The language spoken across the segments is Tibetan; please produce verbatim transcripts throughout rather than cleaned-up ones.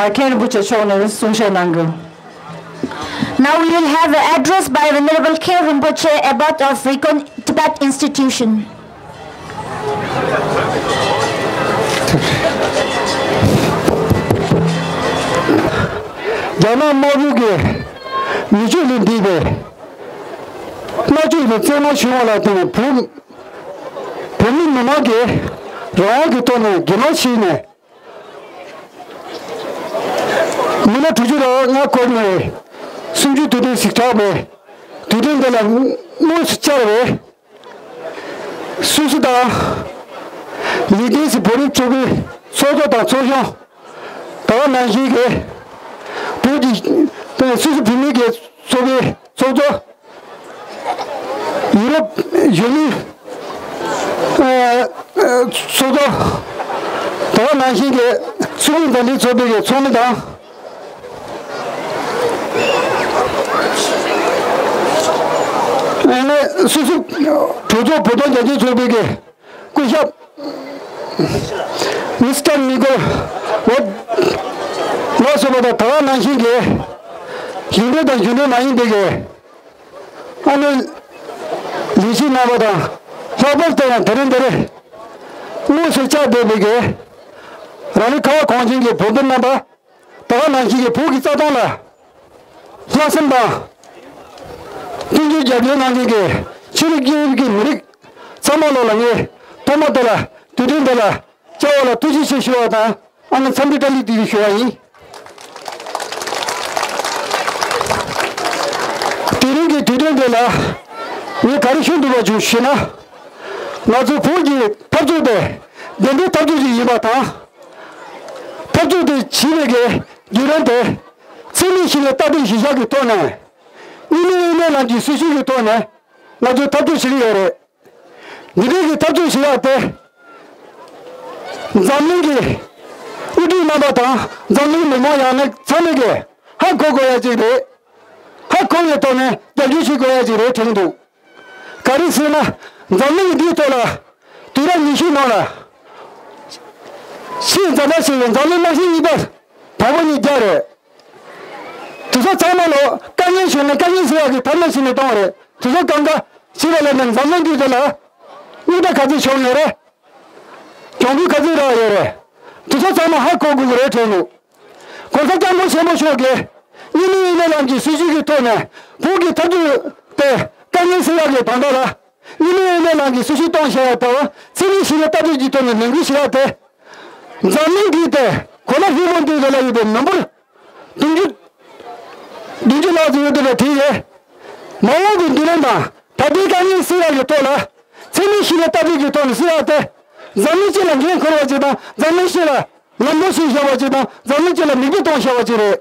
མཁན་རིན་པོ་ཆེ་མཆོག་ནས་གསུང་བཤད་གནང་གི། Now we will have an address by Venerable Khen Rinpoche, Abbot of Rekon Tibet Institution. རྒྱ་ནག་དམར་པོ་གིས་མི་ཆོས་ལས་འདས་པའི་མནར་གཅོད་ཀྱི་བཙན་གནོན་བྱུང་བ་ལ་བརྟེན་ནས། བོད་བོད་མི་མི་མང་གིས་རང་དབང་གི་ཐོག་ནས་སྒེར་ལངས་བྱས་ནས། མི་ལོ་དྲུག་ཅུ་རེ་ལྔ་འཁོར་ནས་གསུམ་བཅུའི་དུས་དྲན་ཞིག་གྲགས་པའི་དུས་དྲན་འདི་ལ་དངོས་སུ་བཅར་བའི་སུད་སི་དང་ལི་ཏེན་སི་བོད་རིགས་ཚོགས་པའི་ཚོགས་གཙོ་དང་ཚོགས་གཞོན། ད་ག་ནང་བཞིན་གྱི་བོད་ཀྱི་སུད་སི་བོད་མི་གི་ཚོགས་པའི་ཚོགས་གཙོ། ཡུ་རོབ་གཞོན་ནུའི་ཚོགས་གཙོ། ད་ག་ནང་བཞིན་གྱི་སུད་སི་མཛའ་འབྲེལ་ཚོགས་པའི་གི་ཚོགས་མི་དང་། ཨ་ནི་སུད་སི་གྲོས་ཚོགས་བོད་དོན་རྒྱབ་སྐྱོར་ཚོགས་པའི་གི་སྐུ་ཞབས་མི་སི་ཊར་ནི་ཀོ་ཝོད་ལགས་སོགས་པ་དང་། ད་ག་ནང་བཞིན་གྱི་གཞུང་འབྲེལ་དང་གཞུང་འབྲེལ་མ་ཡིན་པའི་གི་ཨ་ནི་ལས་བྱེད་རྣམ་པ་དང་། ལྷག་པར་དུ་ཡང་དེ་རིང་འདིར་དངོས་སུ་བཅར་བསྡད་པའི་གི་རང་རེ་ཁ་བ་གངས་ཅན་གྱི་བོད་མི་རྣམ་པ། ད་ག་ནང་བཞིན་གྱི་བོད་ཀྱི་རྩ་དོན་ལ་སྙིང་སེམས་དང་མཐུན་འགྱུར་རྒྱབ་སྐྱོར་གནང་མཁན་གྱི་ཕྱི་རྒྱལ་གྱི་མི་རིགས་ཚང་མ་ལོ་ལ་ངས་ཐོག་མ་དེ་ལ་དུས་དྲན་འདི་ལ་བཅར་བ་ལ་ཐུགས་རྗེ་ཆེ་ཞུ་བ་དང་། ཨ་ནི་འཚམས་འདྲི་བཀྲ་ཤིས་བདེ་ལེགས་ཞུ་བ་ཡིན། དེ་རིང་གི་དུས་དྲན་འདི་ལ་ངས་ག་རེ་ཞུ་འདོད་པ་བྱུང་ཞེ་ན། ང་ཚོ་བོད་ཀྱི་འཐབ་རྩོད་དེ་བདེན་པའི་འཐབ་རྩོད་ཅིག་ཡིན་པ་དང་། འཐབ་རྩོད་དེ་བྱེད་པའི་གི་བརྒྱུད་རིམ་དེ་འཚེ་མེད་ཞི་བའི་ལྟ་གྲུབ་གཞིར་བཞག་གི་ཐོག་ནས། གཉིས་སྨན་དབུ་མའི་ལམ་གྱི་སྲིད་བྱུས་ཀྱི་ཐོག་ནས་ང་ཚོས་འཐབ་རྩོད་བྱེད་ཀྱི་ཡོད་རེད། འདི་འདྲའི་གི་འཐབ་རྩོད་བྱེད་ཡག་དེ། འཛམ་གླིང་གི་དབུ་ཁྲིད་རྣམ་པ་དང་འཛམ་གླིང་མི་མང་ཡང་ན་ཚང་མས་ཀྱི་ཧ་གོ་དགོས་ཡ་ཅིག་རེད། ཧ་གོ་བའི་ཐོག་ནས་རྒྱབ་སྐྱོར་བྱེད་དགོས་ཡ་ཅིག་རེད་དྲན་འདུག་ག་རེ་ཟེར་ན། འཛམ་གླིང་འདིའི་ཐོག་ལ་དུས་རབས་ཉི་ཤུའི་ནང་ལ་ཆེས་ཛ་དྲག་ཆེ་བའི་འཛམ་གླིང་དམག་ཆེན་གཉིས་པ་དང་པོ་གཉིས་རྒྱག་རེད། དེ་ཚོ་ཚང་མ་ལོ་དཀའ་ངལ་བྱུང་ནས་དཀའ་ངལ་སེལ་ཡག་གི་ཐབས་ལམ་ཞིག་ནས་གཏོང་བ་རེད། དེ་ཚོ་གང་ག་ཞིག་ལ་ལབ་ན། འཛམ་གླིང་འདིའི་ཐོག་ལ་རྙོག་དྲ་ག་ཚོད་བྱུང་ཡོད་རེད། གྱོང་གུན་ག་ཚོད་རག་ཡོད་རེད། དེ་ཚོ་ཚང་མ་ཧ་གོ་དགོས་ཀྱི་རེད་དྲན་འདུག་གོང་ས་སྐྱབས་མགོན་ཆེན་པོ་མཆོག་གིས་གཉིས་སྨན་དབུ་མའི་ལམ་གྱི་སྲིད་བྱུས་ཀྱི་ཐོག་ནས་བོད་ཀྱི་འཐབ་རྩོད་དེ་དཀའ་ངལ་སེལ་ཡག་གི་དོན་དག་ལ། གཉིས་སྨན་དབུ་མའི་ལམ་གྱི་སྲིད་བྱུས་གཏོང་བཞག་ཡ་དང་། འཚེ་མེད་ཞི་བའི་ལྟ་གྲུབ་ཀྱི་ཐོག་ནས་ལས་འགུལ་བྱེད་ཡ་དེ། འཛམ་གླིང་འདིའི་ཐོག་གོ་ལ་ཧྲིལ་པོ་འདིའི་ཐོག་ལ་ཡོད་པའི་མི་འབོར་བདུན་ཅུ། བདུན་ཅུ་ལྷག་ཙམ་ཡོད་འདུག་པ་དེ་ཡིན། མ་འོངས་པའི་མདུན་ལམ་དང་ད་ལྟའི་དཀའ་ངལ་སེལ་ཡག་གི་ཐོག་ལ། འཚེ་མེད་ཞི་བའི་ལྟ་གྲུབ་ཀྱི་ཐོག་ནས་སེལ་ཡག་དེ། འཛམ་གླིང་སྤྱི་ལ་འགན་འཁུར་བ་ཅིག་དང་། འཛམ་གླིང་སྤྱི་ལ་ལམ་སྟོན་ཞིག་བཞག་པ་ཅིག་དང་། འཛམ་གླིང་སྤྱི་ལ་མིག་དཔེ་གཏོང་བཞག་པ་ཅིག་རེད།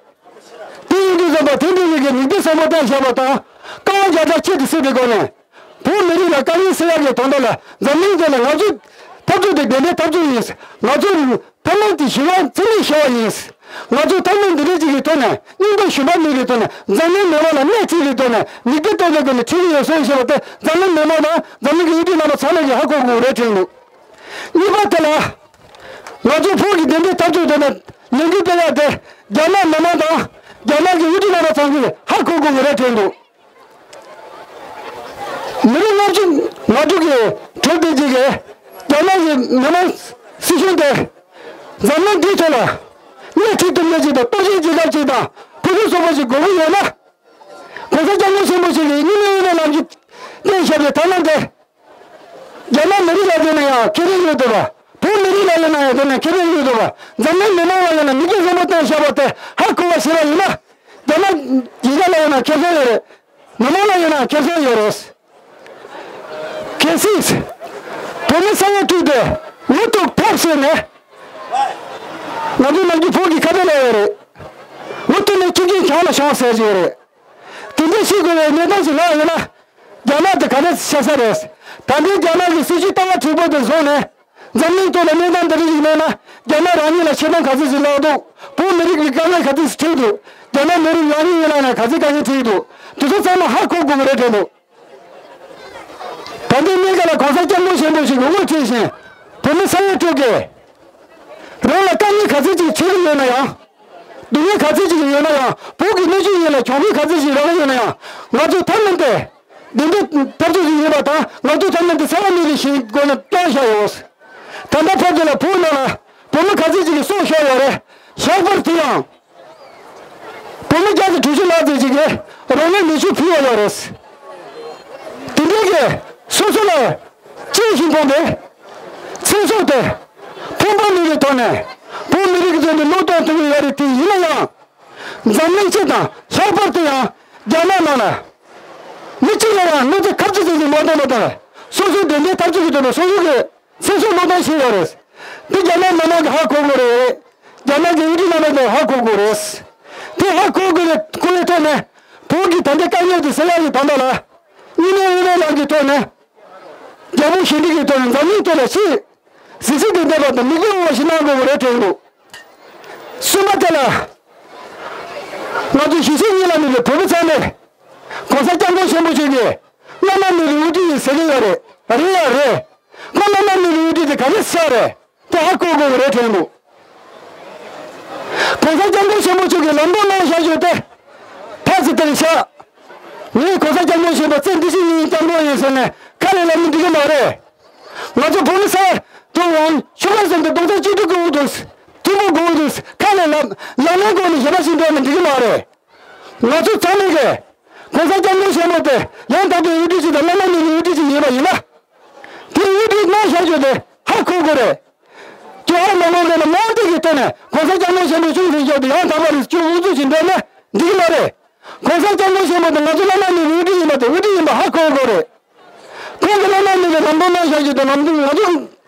དེ་ཡིན་དུས་ཙམ་པ་དེ་འདྲ་ཡིན་གྱི་མིག་དཔེ་བཟང་པོ་བསྟན་བཞག་པ་དང་། དཀའ་བ་རྒྱ་ཆེ་དུ་སེལ་བའི་སྒོ་ནས། བོད་མི་རིགས་ལ་དཀའ་ངལ་སེལ་ཡག་གི་དོན་དག་ལ། འཛམ་གླིང་འདི་ལ་ང་ཚོའི་འཐབ་རྩོད་དེ་བདེན་པའི་འཐབ་རྩོད་ཡིན། ང་ཚོའི་ཐབས་ལམ་དེ་ཞི་བ་འཚེ་མེད་ཞི་བ་ཡིན། ང་ཚོའི་ཐབས་ལམ་འདི་འདྲ་ཅིག་གི་ཐོག་ནས། སྙིང་སྟོབས་ཞུམ་པ་མེད་པའི་ཐོག་ནས། འཛམ་གླིང་མི་མང་ལ་སྣེ་ཁྲིད་པའི་ཐོག་ནས། མིག་དཔེ་སྟོན་པའི་སྒོ་ནས་ཁྲིད་ཀྱི་ཡོད་གསུངས་བཞག་པ་དེ། འཛམ་གླིང་མི་མང་དང་འཛམ་གླིང་གི་དབུ་ཁྲིད་རྣམ་པ་ཚང་མས་ཀྱིས་ཧ་གོ་དགོས་རེད་དྲན་འདུག་གཉིས་པ་དེ་ལ། ང་ཚོ་བོད་ཀྱི་བདེན་པའི་འཐབ་རྩོད་དེ་ནས་ལས་འགུལ་སྤེལ་ཡག་དེ། རྒྱ་ནག་མི་མང་དང་རྒྱ་ནག་གི་དབུ་ཁྲིད་རྣམ་པ་ཚང་གིས་ཧ་གོ་དགོས་ཀྱི་རེད་དྲན་འདུག་མི་ལོ་ལྔ་བཅུ་ང་དྲུག་གི་གྲོས་དེ་གཅིག་གིས་རྒྱ་ནག་གི་མི་དམངས་སྲིད་གཞུང་དེ་འཛམ་གླིང་འདིའི་ཐོག་ལ་སྣེ་ཁྲིད་ཐུབ་མཁན་ཅིག་དང་། སྟོབས་ཆེན་རྒྱལ་ཁབ་ཅིག་དང་། ཕུན་སུམ་ཚོགས་པ་ཞིག་དགོས་ཀྱི་ཡོད་ན། གོང་ས་སྐྱབས་མགོན་ཆེན་པོ་ཞིག་གིས་གཉིས་སྨན་དབུ་མའི་ལམ་གྱིས་བསྟན་བཞག་པའི་ཐབས་ལམ་དེ། རྒྱ་ནག་མི་རིགས་ལ་བརྟེན་ན་ཡང་ཁེ་ཕན་ཡོད་འདུག་པ། བོད་མི་རིགས་ལ་ཡིན་ན་ཡང་དེ་ནས་ཁེ་ཕན་ཡོད་འདུག་པ། འཛམ་གླིང་མི་མང་ལ་ཡིན་ན་མིག་དཔེ་བཟང་པོ་བསྟན་བཞག་པ་དེ་ཧ་གོ་བ་ཞིག་ལ་ཡིན་ན། རྒྱ་ནག་གཞིས་ཆགས་ལ་ཡིན་ན་ཁེ་ཕན་ཡོད་རེད། མི་མང་ལ་ཡིན་ན་ཁེ་ཕན་ཡོད་རེད། གལ་སྲིད་བོད་མི་ས་ཡ་དྲུག་དེ་མུ་མཐུད་ཕེབས་ཟེར་ནས། ང་ཚོ་ནམ་རྒྱུན་བོད་ཀྱི་ཁ་བརྡ་ལ་ཡོད་རེད། མུ་མཐུད་ནས་ཁྱི་རྒན་གྱང་ལ་ཞོན་ཟེར་གྱི་ཡོད་རེད། དེ་འདྲ་ཤེས་དགོས་པའི་གནས་སྟངས་ཤིག་ལྷག་ཡོད་ན། རྒྱ་ནག་དེ་ག་ནས་ཤ་ས་རེད། ད་ལྟའི་རྒྱ་ནག་གི་སྲིད་ཇུས་ལྟ་བ་མཁྲེགས་པོ་དེ་བཟུང་ནས། འཛམ་གླིང་ཐོག་ལ་གནས་སྟངས་འདི་འདྲ་ཞིག་གནས་ན། རྒྱ་ནག་རང་ཉིད་ལ་ཆེ་མཐོང་ག་ཚོད་ཞིག་ལངས་འདུག་བོད་མི་རིགས་ལ་དཀའ་ངལ་ག་ཚོད་ཞིག་འཕྲད་འདུག་རྒྱ་ནག་མི་རིགས་རང་ཉིད་ཡིན་ན་ཡང་ག་ཚོད་དཀའ་ངལ་འཕྲད་འདུག་དེ་ཚོ་ཚང་མ་ཧ་གོ་དགོས་ཀྱི་རེད་དྲན་འདུག་ད་ལྟའི་གནས་སྐབས་ལ་གོང་ས་སྐྱབས་མགོན་ཆེན་པོ་ཞིག་གིས་དབུ་ཁྲིད་བཞིན་བོད་མི་ས་ཡ་དྲུག་གིས་རང་ལ་དཀའ་ངལ་ག་ཚོད་ཅིག་འཕྲད་ཀྱི་ཡོད་ན་ཡང་། སྡུག་བསྔལ་ག་ཚད་ཅིག་ཡོད་ན་ཡང་། བོད་ཀྱི་སྣོད་བཅུད་ཡིན་ལ་གྱོང་གུན་ག་ཚད་ཅིག་རག་གི་ཡོད་ན་ཡང་། ང་ཚོ་ཐབས་མི་འདི་འདི་འདྲའི་འཐབ་རྩོད་ཅིག་ཡིན་པ་དང་། ང་ཚོ་ཐབས་མི་འདི་ས་ཡ་མི་རིགས་ཤིག་སྒོ་ནས་སྟོན་བཞག་ཡོད། ད་ལྟ་བར་དུ་ལ་བོད་ནང་ལ་བོད་མི་ག་ཚད་ཅིག་གིས་སྲོག་ཤོར་ཡོད་རེད། ལྷག་པར་དུ་ཡང་བོད་མི་བརྒྱ་དང་དྲུག་ཅུ་ལྷག་ཙམ་ཅིག་གིས་རང་ལུས་མེ་མཆོད་ཕུལ་བ་ཡོད་རེད། དེ་འདྲའི་གི་སོ་སོ་ལ་གཅེས་ཤིང་ཕོངས་པའི་ཚེ་སྲོག་དེ་ཕོངས་པ་མེད་པའི་ཐོག་ནས་བོད་མི་རིགས་ཀྱི་དོན་དུ་བློས་གཏོང་ཐུབ་ཀྱི་ཡོད་རེད། དེ་ཡིན་ན་ཡང་འཛམ་གླིང་སྤྱི་དང་། ལྷག་པར་དུ་ཡང་རྒྱ་ནག་ནང་ལ་མི་གཅིག་ལ་ཡང་གནོད་འཚེ་ཁ་ཚིག་ཟེར་གྱི་མ་གཏོགས་མ་གཏོགས། སོ་སོའི་བདེན་པའི་འཐབ་རྩོད་ཀྱི་དོན་དུ་སོ་སོ་གི་ཚེ་སྲོག་བློས་གཏོང་བྱས་ཡོད་རེད། དེ་རྒྱ་ནག་མི་མང་གིས་ཧ་གོ་དགོས་རེད། རྒྱ་ནག་གི་དབུ་ཁྲིད་རྣམ་པ་ཚོས་ཧ་གོ་དགོས་རེད། དེ་ཧ་གོ་དགོས་རེད། གོ་བའི་ཐོག་ནས་བོད་ཀྱི་ད་ལྟའི་དཀའ་ངལ་དེ་སེལ་ཡག་གི་དོན་དག་ལ། གཉིས་སྨན་དབུ་མའི་ལམ་གྱི་ཐོག་ནས། རྒྱལ་པོ་ཞི་བདེ་གི་ཐོག་ནས་འཛམ་གླིང་ཐོག་ལ་ཆེས་གཟི་བརྗིད་ལྡན་པ་དང་མིག་དཔེ་འོང་བ་ཞིག་གནང་དགོས་པ་རེད་དྲན་འདུག། གསུམ་པ་དེ་ལ། ང་ཚོ་གཞིས་བྱེས་གཉིས་ལ་གནས་པའི་བོད་མི་ཚང་མས། ༸གོང་ས་༸སྐྱབས་མགོན་ཆེན་པོ་མཆོག་གིས་བླ་ན་མེད་པའི་དབུ་ཁྲིད་ཡིན་ཟེར་གྱི་ཡོད་རེད། རེད་ཡ་རེད། ཁོང་བླ་ན་མེད་པའི་དབུ་ཁྲིད་དེ་ག་རེ་ཟེར་རེད། དེ་ཧ་གོ་དགོས་པ་རེད་དྲན་འདུག། ༸གོང་ས་༸སྐྱབས་མགོན་ཆེན་པོ་མཆོག་གིས་ལམ་སྟོན་གནང་བཞག་ཆོག་དེ། ཐག་ཆོད་དེ་རེད་ཤག། ངས་༸གོང་ས་༸སྐྱབས་མགོན་ཆེན་པོ་ཚེ་འདི་ཕྱི་གཉིས་སྐྱབས་མགོན་ཡིན་ཟེར་ནས་ཁ་ནས་ལབ་ན་འགྲིག་གི་མ་རེད། ང་ཚོ་བོད་མི་ས་ཡ་དྲུག་འོང་ཆུ་ཁ་ཟེར་དུས་རྡོག་རྩ་གཅིག་སྒྲིལ་དགོས་འདུག། མཐུན་པོ་དགོས་འདུག། ཁ་ནས་ལབ། ལག་ལེན་སྒོ་ནས་གཞན་པ་ཞིག་འགྲོ་ན་འགྲིག་གི་མ་རེད། ང་ཚོ་ཚང་མས་ཀྱི་༸གོང་ས་༸སྐྱབས་མགོན་ཆེན་པོ་དེ་ཡང་དག་པའི་དབུ་ཁྲིད་ཅིག་དང་བླ་ན་མེད་པའི་དབུ་ཁྲིད་ཅིག་ཡིན་པ་ཡིན་ན། དེ་དབུ་ཁྲིད་གནང་བཞག་ཆོག་དེ་ཧ་གོ་དགོས་རེད། ཀྱི་ཧ་མ་གོ་མཁན་ལ་མང་དེ་གི་ཐོག་ནས་༸གོང་ས་༸སྐྱབས་མགོན་ཆེན་པོ་ཆུང་ཆུང་ཞིག་དེ་ཡང་དག་པ་རེད། ཁྱོད་དབུ་འཛུགས་ཤིག་འགྲོ་ན་འགྲིག་གི་མ་རེད། ༸གོང་ས་༸སྐྱབས་མགོན་ཆེན་པོ་དེ་ང་ཚོ་བླ་ན་མེད་པའི་དབུ་ཁྲིད་ཡིན་པ་དེ་དབུ་ཁྲིད་ཡིན་པ་ཧ་གོ་དགོས་རེད། ཁོང་གི་བླ་ན་མེད་པའི་ལམ་སྟོན་གནང་བཞག་ཆོག་དེ་ལམ་སྟོན་ང་ཚོ་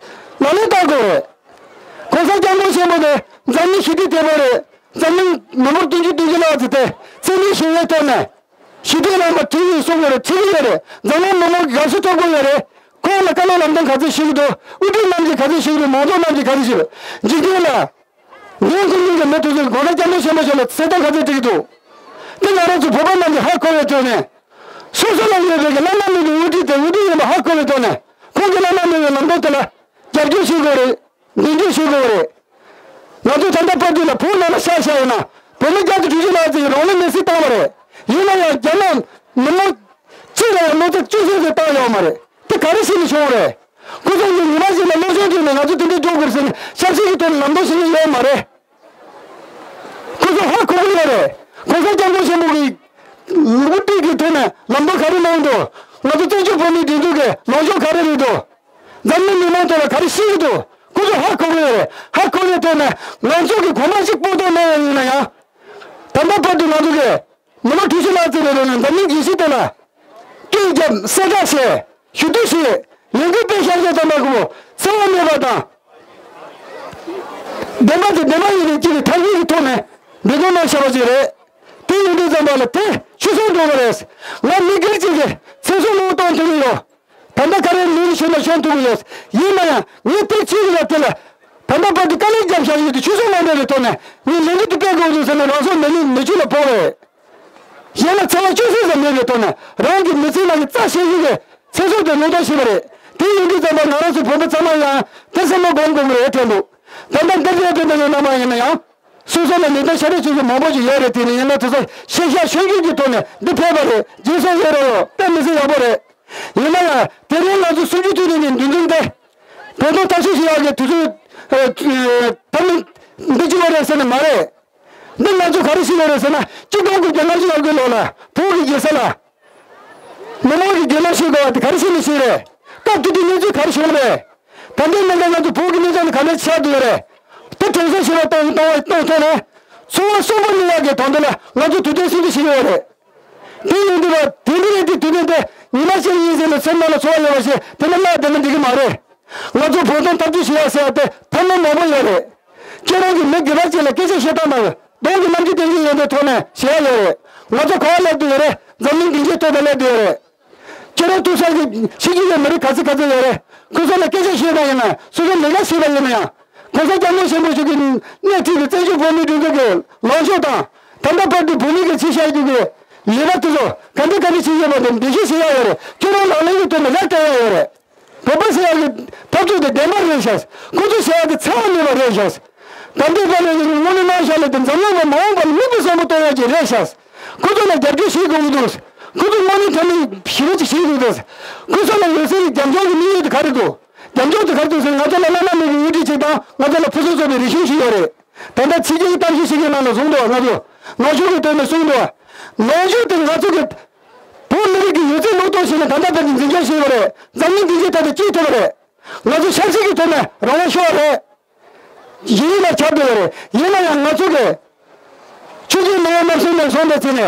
ལག་ལེན་བསྟར་དགོས་རེད། ༸གོང་ས་༸སྐྱབས་མགོན་ཆེན་པོ་དེ་འཛམ་གླིང་ཞི་བདེའི་དེད་དཔོན་རེད། འཛམ་གླིང་མི་འབོར་བདུན་ཅུ་བདུན་ཅུ་ལྷག་ཙམ་དེ་བཙན་གནོན་ཞི་བའི་ཐོག་ནས་ཞི་བདེའི་ལམ་པ་ཁྲིད་ཀྱི་ཡོད་གསུང་གི་རེད། ཁྲིད་ཀྱི་ཡོད་རེད། འཛམ་གླིང་མི་མང་གི་དགའ་བསུ་ཐོབ་ཀྱི་ཡོད་རེད། ཁོང་ལ་བཀའ་སློབ་ལམ་སྟོན་ག་ཚོད་ཞུ་གི་འདུག། དབུ་ཁྲིད་རྣམས་ཀྱིས་ག་ཚོད་ཞུ་གི་འདུག། མང་ཚོགས་རྣམས་ཀྱིས་ག་ཚོད་ཞུ་གི་འདུག། འཇིག་རྟེན་ལ་འགན་ཁུར་མཁན་གྱི་མི་དེ་ཚོས་༸གོང་ས་༸སྐྱབས་མགོན་ཆེན་པོ་མཆོག་ལ་གསལ་སྟོན་ག་ཚོད་བྱེད་ཀྱི་འདུག། དེ་ང་རང་ཚོ་བོད་པ་རྣམས་ཀྱིས་ཧ་གོ་བའི་ཐོག་ནས། སོ་སོ་ལ་ཡོད་པའི་བླ་ན་མེད་པའི་དབུ་ཁྲིད་དེ་དབུ་ཁྲིད་ཡིན་པ་ཧ་གོ་བའི་ཐོག་ནས། ཁོང་གི་བླ་ན་མེད་པའི་ལམ་སྟོན་དེ་ལ་རྒྱབ་སྐྱོར་བྱེད་དགོས་རེད། མདུན་སྐྱོད་བྱེད་དགོས་རེད། ང་ཚོ་ད་ལྟ་བར་དུ་ལ་བོད་ནང་ལ་ཆ་བཞག་ཡོད་ན། བོད་མི་བརྒྱ་དང་དྲུག་ཅུ་ལྷག་ཙམ་གྱིས་རང་ལུས་མེར་སྲེག་བཏང་བ་རེད། ཡིན་ན་ཡང་རྒྱ་ནག་མི་མང་གཅིག་ལ་ཡང་གནོད་འཚེ་བཅུ་གསུམ་ཙམ་བཏང་ཡོད་མ་རེད། དེ་ག་རེ་བྱས་ནས་བྱུང་བ་རེད། ཁོ་ཚོ་གིས་ཉི་མ་ཞིག་ལ་སློབ་སྦྱོང་བྱས་ནས་ང་ཚོ་དེ་འདྲའི་འགྲོ་དགོས་ཟེར་ནས་ཆབ་སྲིད་ཀྱི་ཐོག་ནས་ལམ་སྟོན་བྱེད་ཀྱི་ཡོད་མ་རེད། ཁོ་ཚོ་ཧ་གོ་གི་ཡོད་རེད། ༸གོང་ས་༸སྐྱབས་མགོན་ཆེན་པོ་གི་དབུ་ཁྲིད་ཀྱི་ཐོག་ནས་ལམ་སྟོན་ག་རེ་གནང་འདུག། ང་ཚོ་བཙན་བྱོལ་བོད་མིའི་སྒྲིག་འཛུགས་ཀྱི་ལངས་ཕྱོགས་ག་རེ་རེད་འདུག། འཛམ་གླིང་མི་མང་ཐོག་ལ་ག་རེ་བཤད་ཀྱི་འདུག། ཁོ་ཚོ་ཧ་གོ་གི་ཡོད་རེད། ཧ་གོ་བའི་ཐོག་ནས་ང་ཚོ་གི་གོང་མ་གཅིག་སྤོ་ཐོག་གནང་ཡ་ཡིན་ན་ཡང་། ད་ལྟ་བར་དུ་ང་ཚོ་གི་མི་ལོ་དྲུག་ཅུ་ལྷག་ཙམ་རེ་རེ་ནས་འཛམ་གླིང་རྒྱལ་སྤྱིའི་ཐོག་ལ་སྐད་རྒྱབ། གསལ་བསྒྲགས་བྱས། ཞུ་གཏུག་བྱས། ལས་འགུལ་སྤེལ་བཞག་ཡོད་ཙམ་པ་གོ་འཚེ་བ་མེད་པ་དང་། བདེན་པ་དེ་བདེན་པ་ཡིན་པའི་སྐྱེ་བའི་ཐབས་ཤེས་ཀྱི་ཐོག་ནས་འབད་བརྩོན་གནང་བཞག་པ་ཅིག་རེད། དེ་ཡིན་དུས་ཙམ་པ་ལ་དེ་ཆུད་ཟོས་འགྲོ་གི་རེད། ང་མི་སྒེར་གཅིག་གི་ཚེ་སྲོག་བློས་གཏོང་ཐུབ་ཀྱི་ཡོད། ད་ལྟ་ག་རེ་ལུས་ཤོར་ན་ཤོར་ཐུབ་ཀྱི་ཡོད། ཡིན་ན་ཡང་ངས་དེ་ཕྱིའི་ལ་དེ་ལ་ད་ལྟ་བར་དུ་དཀའ་ལས་བརྒྱབ་བཞག་ཡོད་དུས་ཆུད་ཟོས་མ་འགྲོ་བའི་ཐོག་ནས་ངས་ལས་འགུལ་དེ་སྤེལ་དགོས་འདུག་ཟེར་ནས་རང་སྲོག་མེ་ལུས་མེ་ཆུ་ལ་ཕོག་པ་རེད། གཞན་ལ་འཚེ་བ་ཅུང་ཟད་ཙམ་མེད་པའི་ཐོག་ནས་རང་གི་མི་ཚེ་ནང་གི་རྩ་ཆེ་ཤོས་ཀྱི་ཚེ་སྲོག་དེ་བློས་གཏོང་བྱས་པ་རེད། དེ་ཡིན་དུས་ཙམ་པ་ང་རང་ཚོ་བོད་པ་ཚང་མ་ཡང་དེ་བསམ་བློ་སྒོམ་དགོས་ཀྱི་རེད་དྲན་འདུག། ད་ལྟ་འདིར་ཡོད་པའི་འདི་ཡོད་ན་མ་ཡིན་ན་ཡང་། སོ་སོ་ལ་ལས་དོན་ཤ་སྟག་ཆུང་ཆུང་མང་པོ་ཞིག་ཡོད་རེད། དེ་ནི་ཡིན་ན་དེ་ཚོ་ཤེས་བྱ་ཤོད་རྒྱུ་གི་ཐོག་ནས་འདི་ཕེབས་པ་རེད། རྗེས་སུ་ཡི་རང་་ཡོད་དཔེ་མི་སྲིད་ཡག་པོ་རེད། ཡིན་ན་ཡང་དེ་རིང་ང་ཚོ་གསུམ་བཅུ་དུས་དྲན་གྱི་འདུ་འཛོམས་དེ་བོད་དོན་འཐབ་རྩོད་བྱེད་ཡག་གི་དུས་ཚོད་ཐབས་ལམ་འདི་གཅིག་པོ་རེད་ཟེར་ནས་མ་རེད། འདི་ང་ཚོ་ག་རེ་ཞིག་ཡོད་རེད་ཟེར་ན། གཅིག་སྟོང་དགུ་བརྒྱ་ལྔ་བཅུ་ང་དགུའི་ལོ་ལ་བོད་ཀྱི་རྒྱལ་ས་ལ། མི་མང་གི་སྒེར་ལངས་བྱེད་དགོས་པ་དེ་ག་རེ་བྱས་ནས་བྱས་རེད། སྐབས་དེ་དུས་གནས་ཚུལ་ག་རེ་བྱུང་རེད། ད་ལྟའི་གནས་སྟངས་ང་ཚོ་བོད་ཀྱི་གནས་སྟངས་དེ་ག་འདྲ་ཆགས་བསྡད་ཡོད་རེད། དེ་དྲན་གསོ་ཞིག་ལ་གཏོང་གཏོང་བ་གཏོང་ཐུབ་ན། འཚོ་བ་གསོན་པོ་གནས་ཡག་གི་དོན་དུ་ལ་ང་ཚོ་དུས་དྲན་སྲུང་བརྩི་བྱེད་ཀྱི་ཡོད་རེད། དེ་ཡིན་དུས་ལ་དེ་འདྲ་རེད་དེ་དུས་དྲན་དེ་ཉི་མ་གཅིག་ཡིན་ཟེར་ནས་སེམས་ནང་ལ་ཚོར་བ་ཡོད་པ་ཞིག་དེ་ནི་བརླག་བསྡད་ན་འགྲིག་གི་མ་རེད། ང་ཚོ་བོད་དོན་འཐབ་རྩོད་བྱེད་ཡག་ཟེར་ཡག་དེ་ཐབས་ལམ་མང་པོ་ཡོད་རེད། ཁྱེད་རང་གིས་མི་སྒེར་པ་ཅིག་ལ་སྐད་ཆ་བཤད་སྟངས་དང་གདོང་གི་རྣམ་འགྱུར་སྟོན་གྱི་ཡོད་པའི་ཐོག་ནས་བྱེད་ཡག་ཡོད་རེད། ང་ཚོ་ག་པར་སླེབས་བསྡད་ཡོད་རེད། འཛམ་གླིང་སྡིངས་ཆའི་ཐོག་ཏུ་སླེབས་བསྡད་ཡོད་རེད། ཁྱེད་རང་ཐུག་ས་གི་ཕྱི་རྒྱལ་གྱི་མི་རིགས་ག་ཚོད་ག་ཚོད་ཡོད་རེད། ཁོ་ཚོ་ལ་སྐད་ཆ་བཤད་པ་ཡིན་ན། སོ་སོ་ལས་ཀ་བྱེད་པ་ཡིན་ན་ཡང་། ༸གོང་ས་༸སྐྱབས་མགོན་ཆེན་པོ་མཆོག་གིས་སྣེ་ཁྲིད་པའི་བཙན་བྱོལ་བོད་མིའི་སྒྲིག་འཛུགས་ཀྱི་ལངས་ཕྱོགས་དང་། ད་ལྟ་བར་དུ་བོད་མི་གིས་བྱས་བཞག་རྒྱུ་གི་ལས་ཀ་དེ་ཚོ་ག་འདྲ་ག་འདྲ་བྱས་ཡོད་པ་དེ་འགྲེལ་བཤད་བྱེད་ཡག་ཡོད་རེད། ཁྱེད་རང་ལག་ལེན་གྱི་ཐོག་ནས་ལན་སྤྲད་ཡག་ཡོད་རེད། བོད་པ་ཟེར་ཡག་གི་འཐབ་རྩོད་དེ་བདེན་པ་རེད་ཤག། ཁོ་ཚོ་ཟེར་ཡག་གི་འཚེ་བ་མེད་པ་རེད་ཤག། ད་ལྟའི་བར་ལ་དངོས་གནས་གནང་བཞག་ལས་དེ་འཛམ་གླིང་པ་མ་འོངས་པ་ལ་མིག་དཔེ་བཟང་པོ་གཏོང་ཡག་ཅིག་རེད་ཤག་ཁོ་ཚོ་ལ་རྒྱབ་སྐྱོར་བྱེད་དགོས་ཀྱི་འདུག་ཁོ་ཚོ་དངོས་གནས་དྲང་གནས་ཞི་བ་ཅིག་བྱེད་དགོས་འདུག་ཁོ་ཚོ་ལ་ཡོད་ཚད་ཀྱི་རྒྱབ་སྐྱོར་གྱི་དམིགས་ཡུལ་དེ་ག་རེ་འདུག་རྒྱབ་སྐྱོར་དེ་ག་རེ་འདུག་ཟེར་ན། ང་ཚོ་ལ་བླ་ན་མེད་པའི་དབུ་ཁྲིད་ཅིག་དང་ང་ཚོ་ལ་ཕུན་སུམ་ཚོགས་པའི་རིག་གཞུང་ཞིག་ཡོད་རེད། ད་ལྟ་ཕྱི་རྒྱལ་གྱི་གཏམ་བཤད་བྱེད་མཁན་རྣམས་ལ་གསུངས་འདུག་ང་ཚོ་ནང་ཆོས་ཀྱི་དོན་ནས་གསུངས་འདུག་ནང་ཆོས་དེ་ང་ཚོ་གི་བོད་མི་རིགས་ཀྱི་ཡོད་ཚད་བློས་གཏོང་བྱས་ནས་ད་ལྟ་བར་དུ་འཛིན་སྐྱོང་བྱས་ཡོད་རེད། འཛམ་གླིང་འདི་ཚོའི་ཐད་དུ་སྐྱེས་ཐུབ་པ་རེད། ང་ཚོ་ཆབ་སྲིད་ཀྱི་ཐོག་ནས་རང་དབང་ཤོར་བ་རེད། ཡིན་ཡིན་ལ་ཁྱབ་བསྡད་ཡོད་རེད། ཡིན་ན་ཡང་ང་ཚོ་གི་ཆོས་བརྒྱུད་མི་ཡོང་ནམ་སོང་ནས་སོང་བའི་ཚེ་ནས་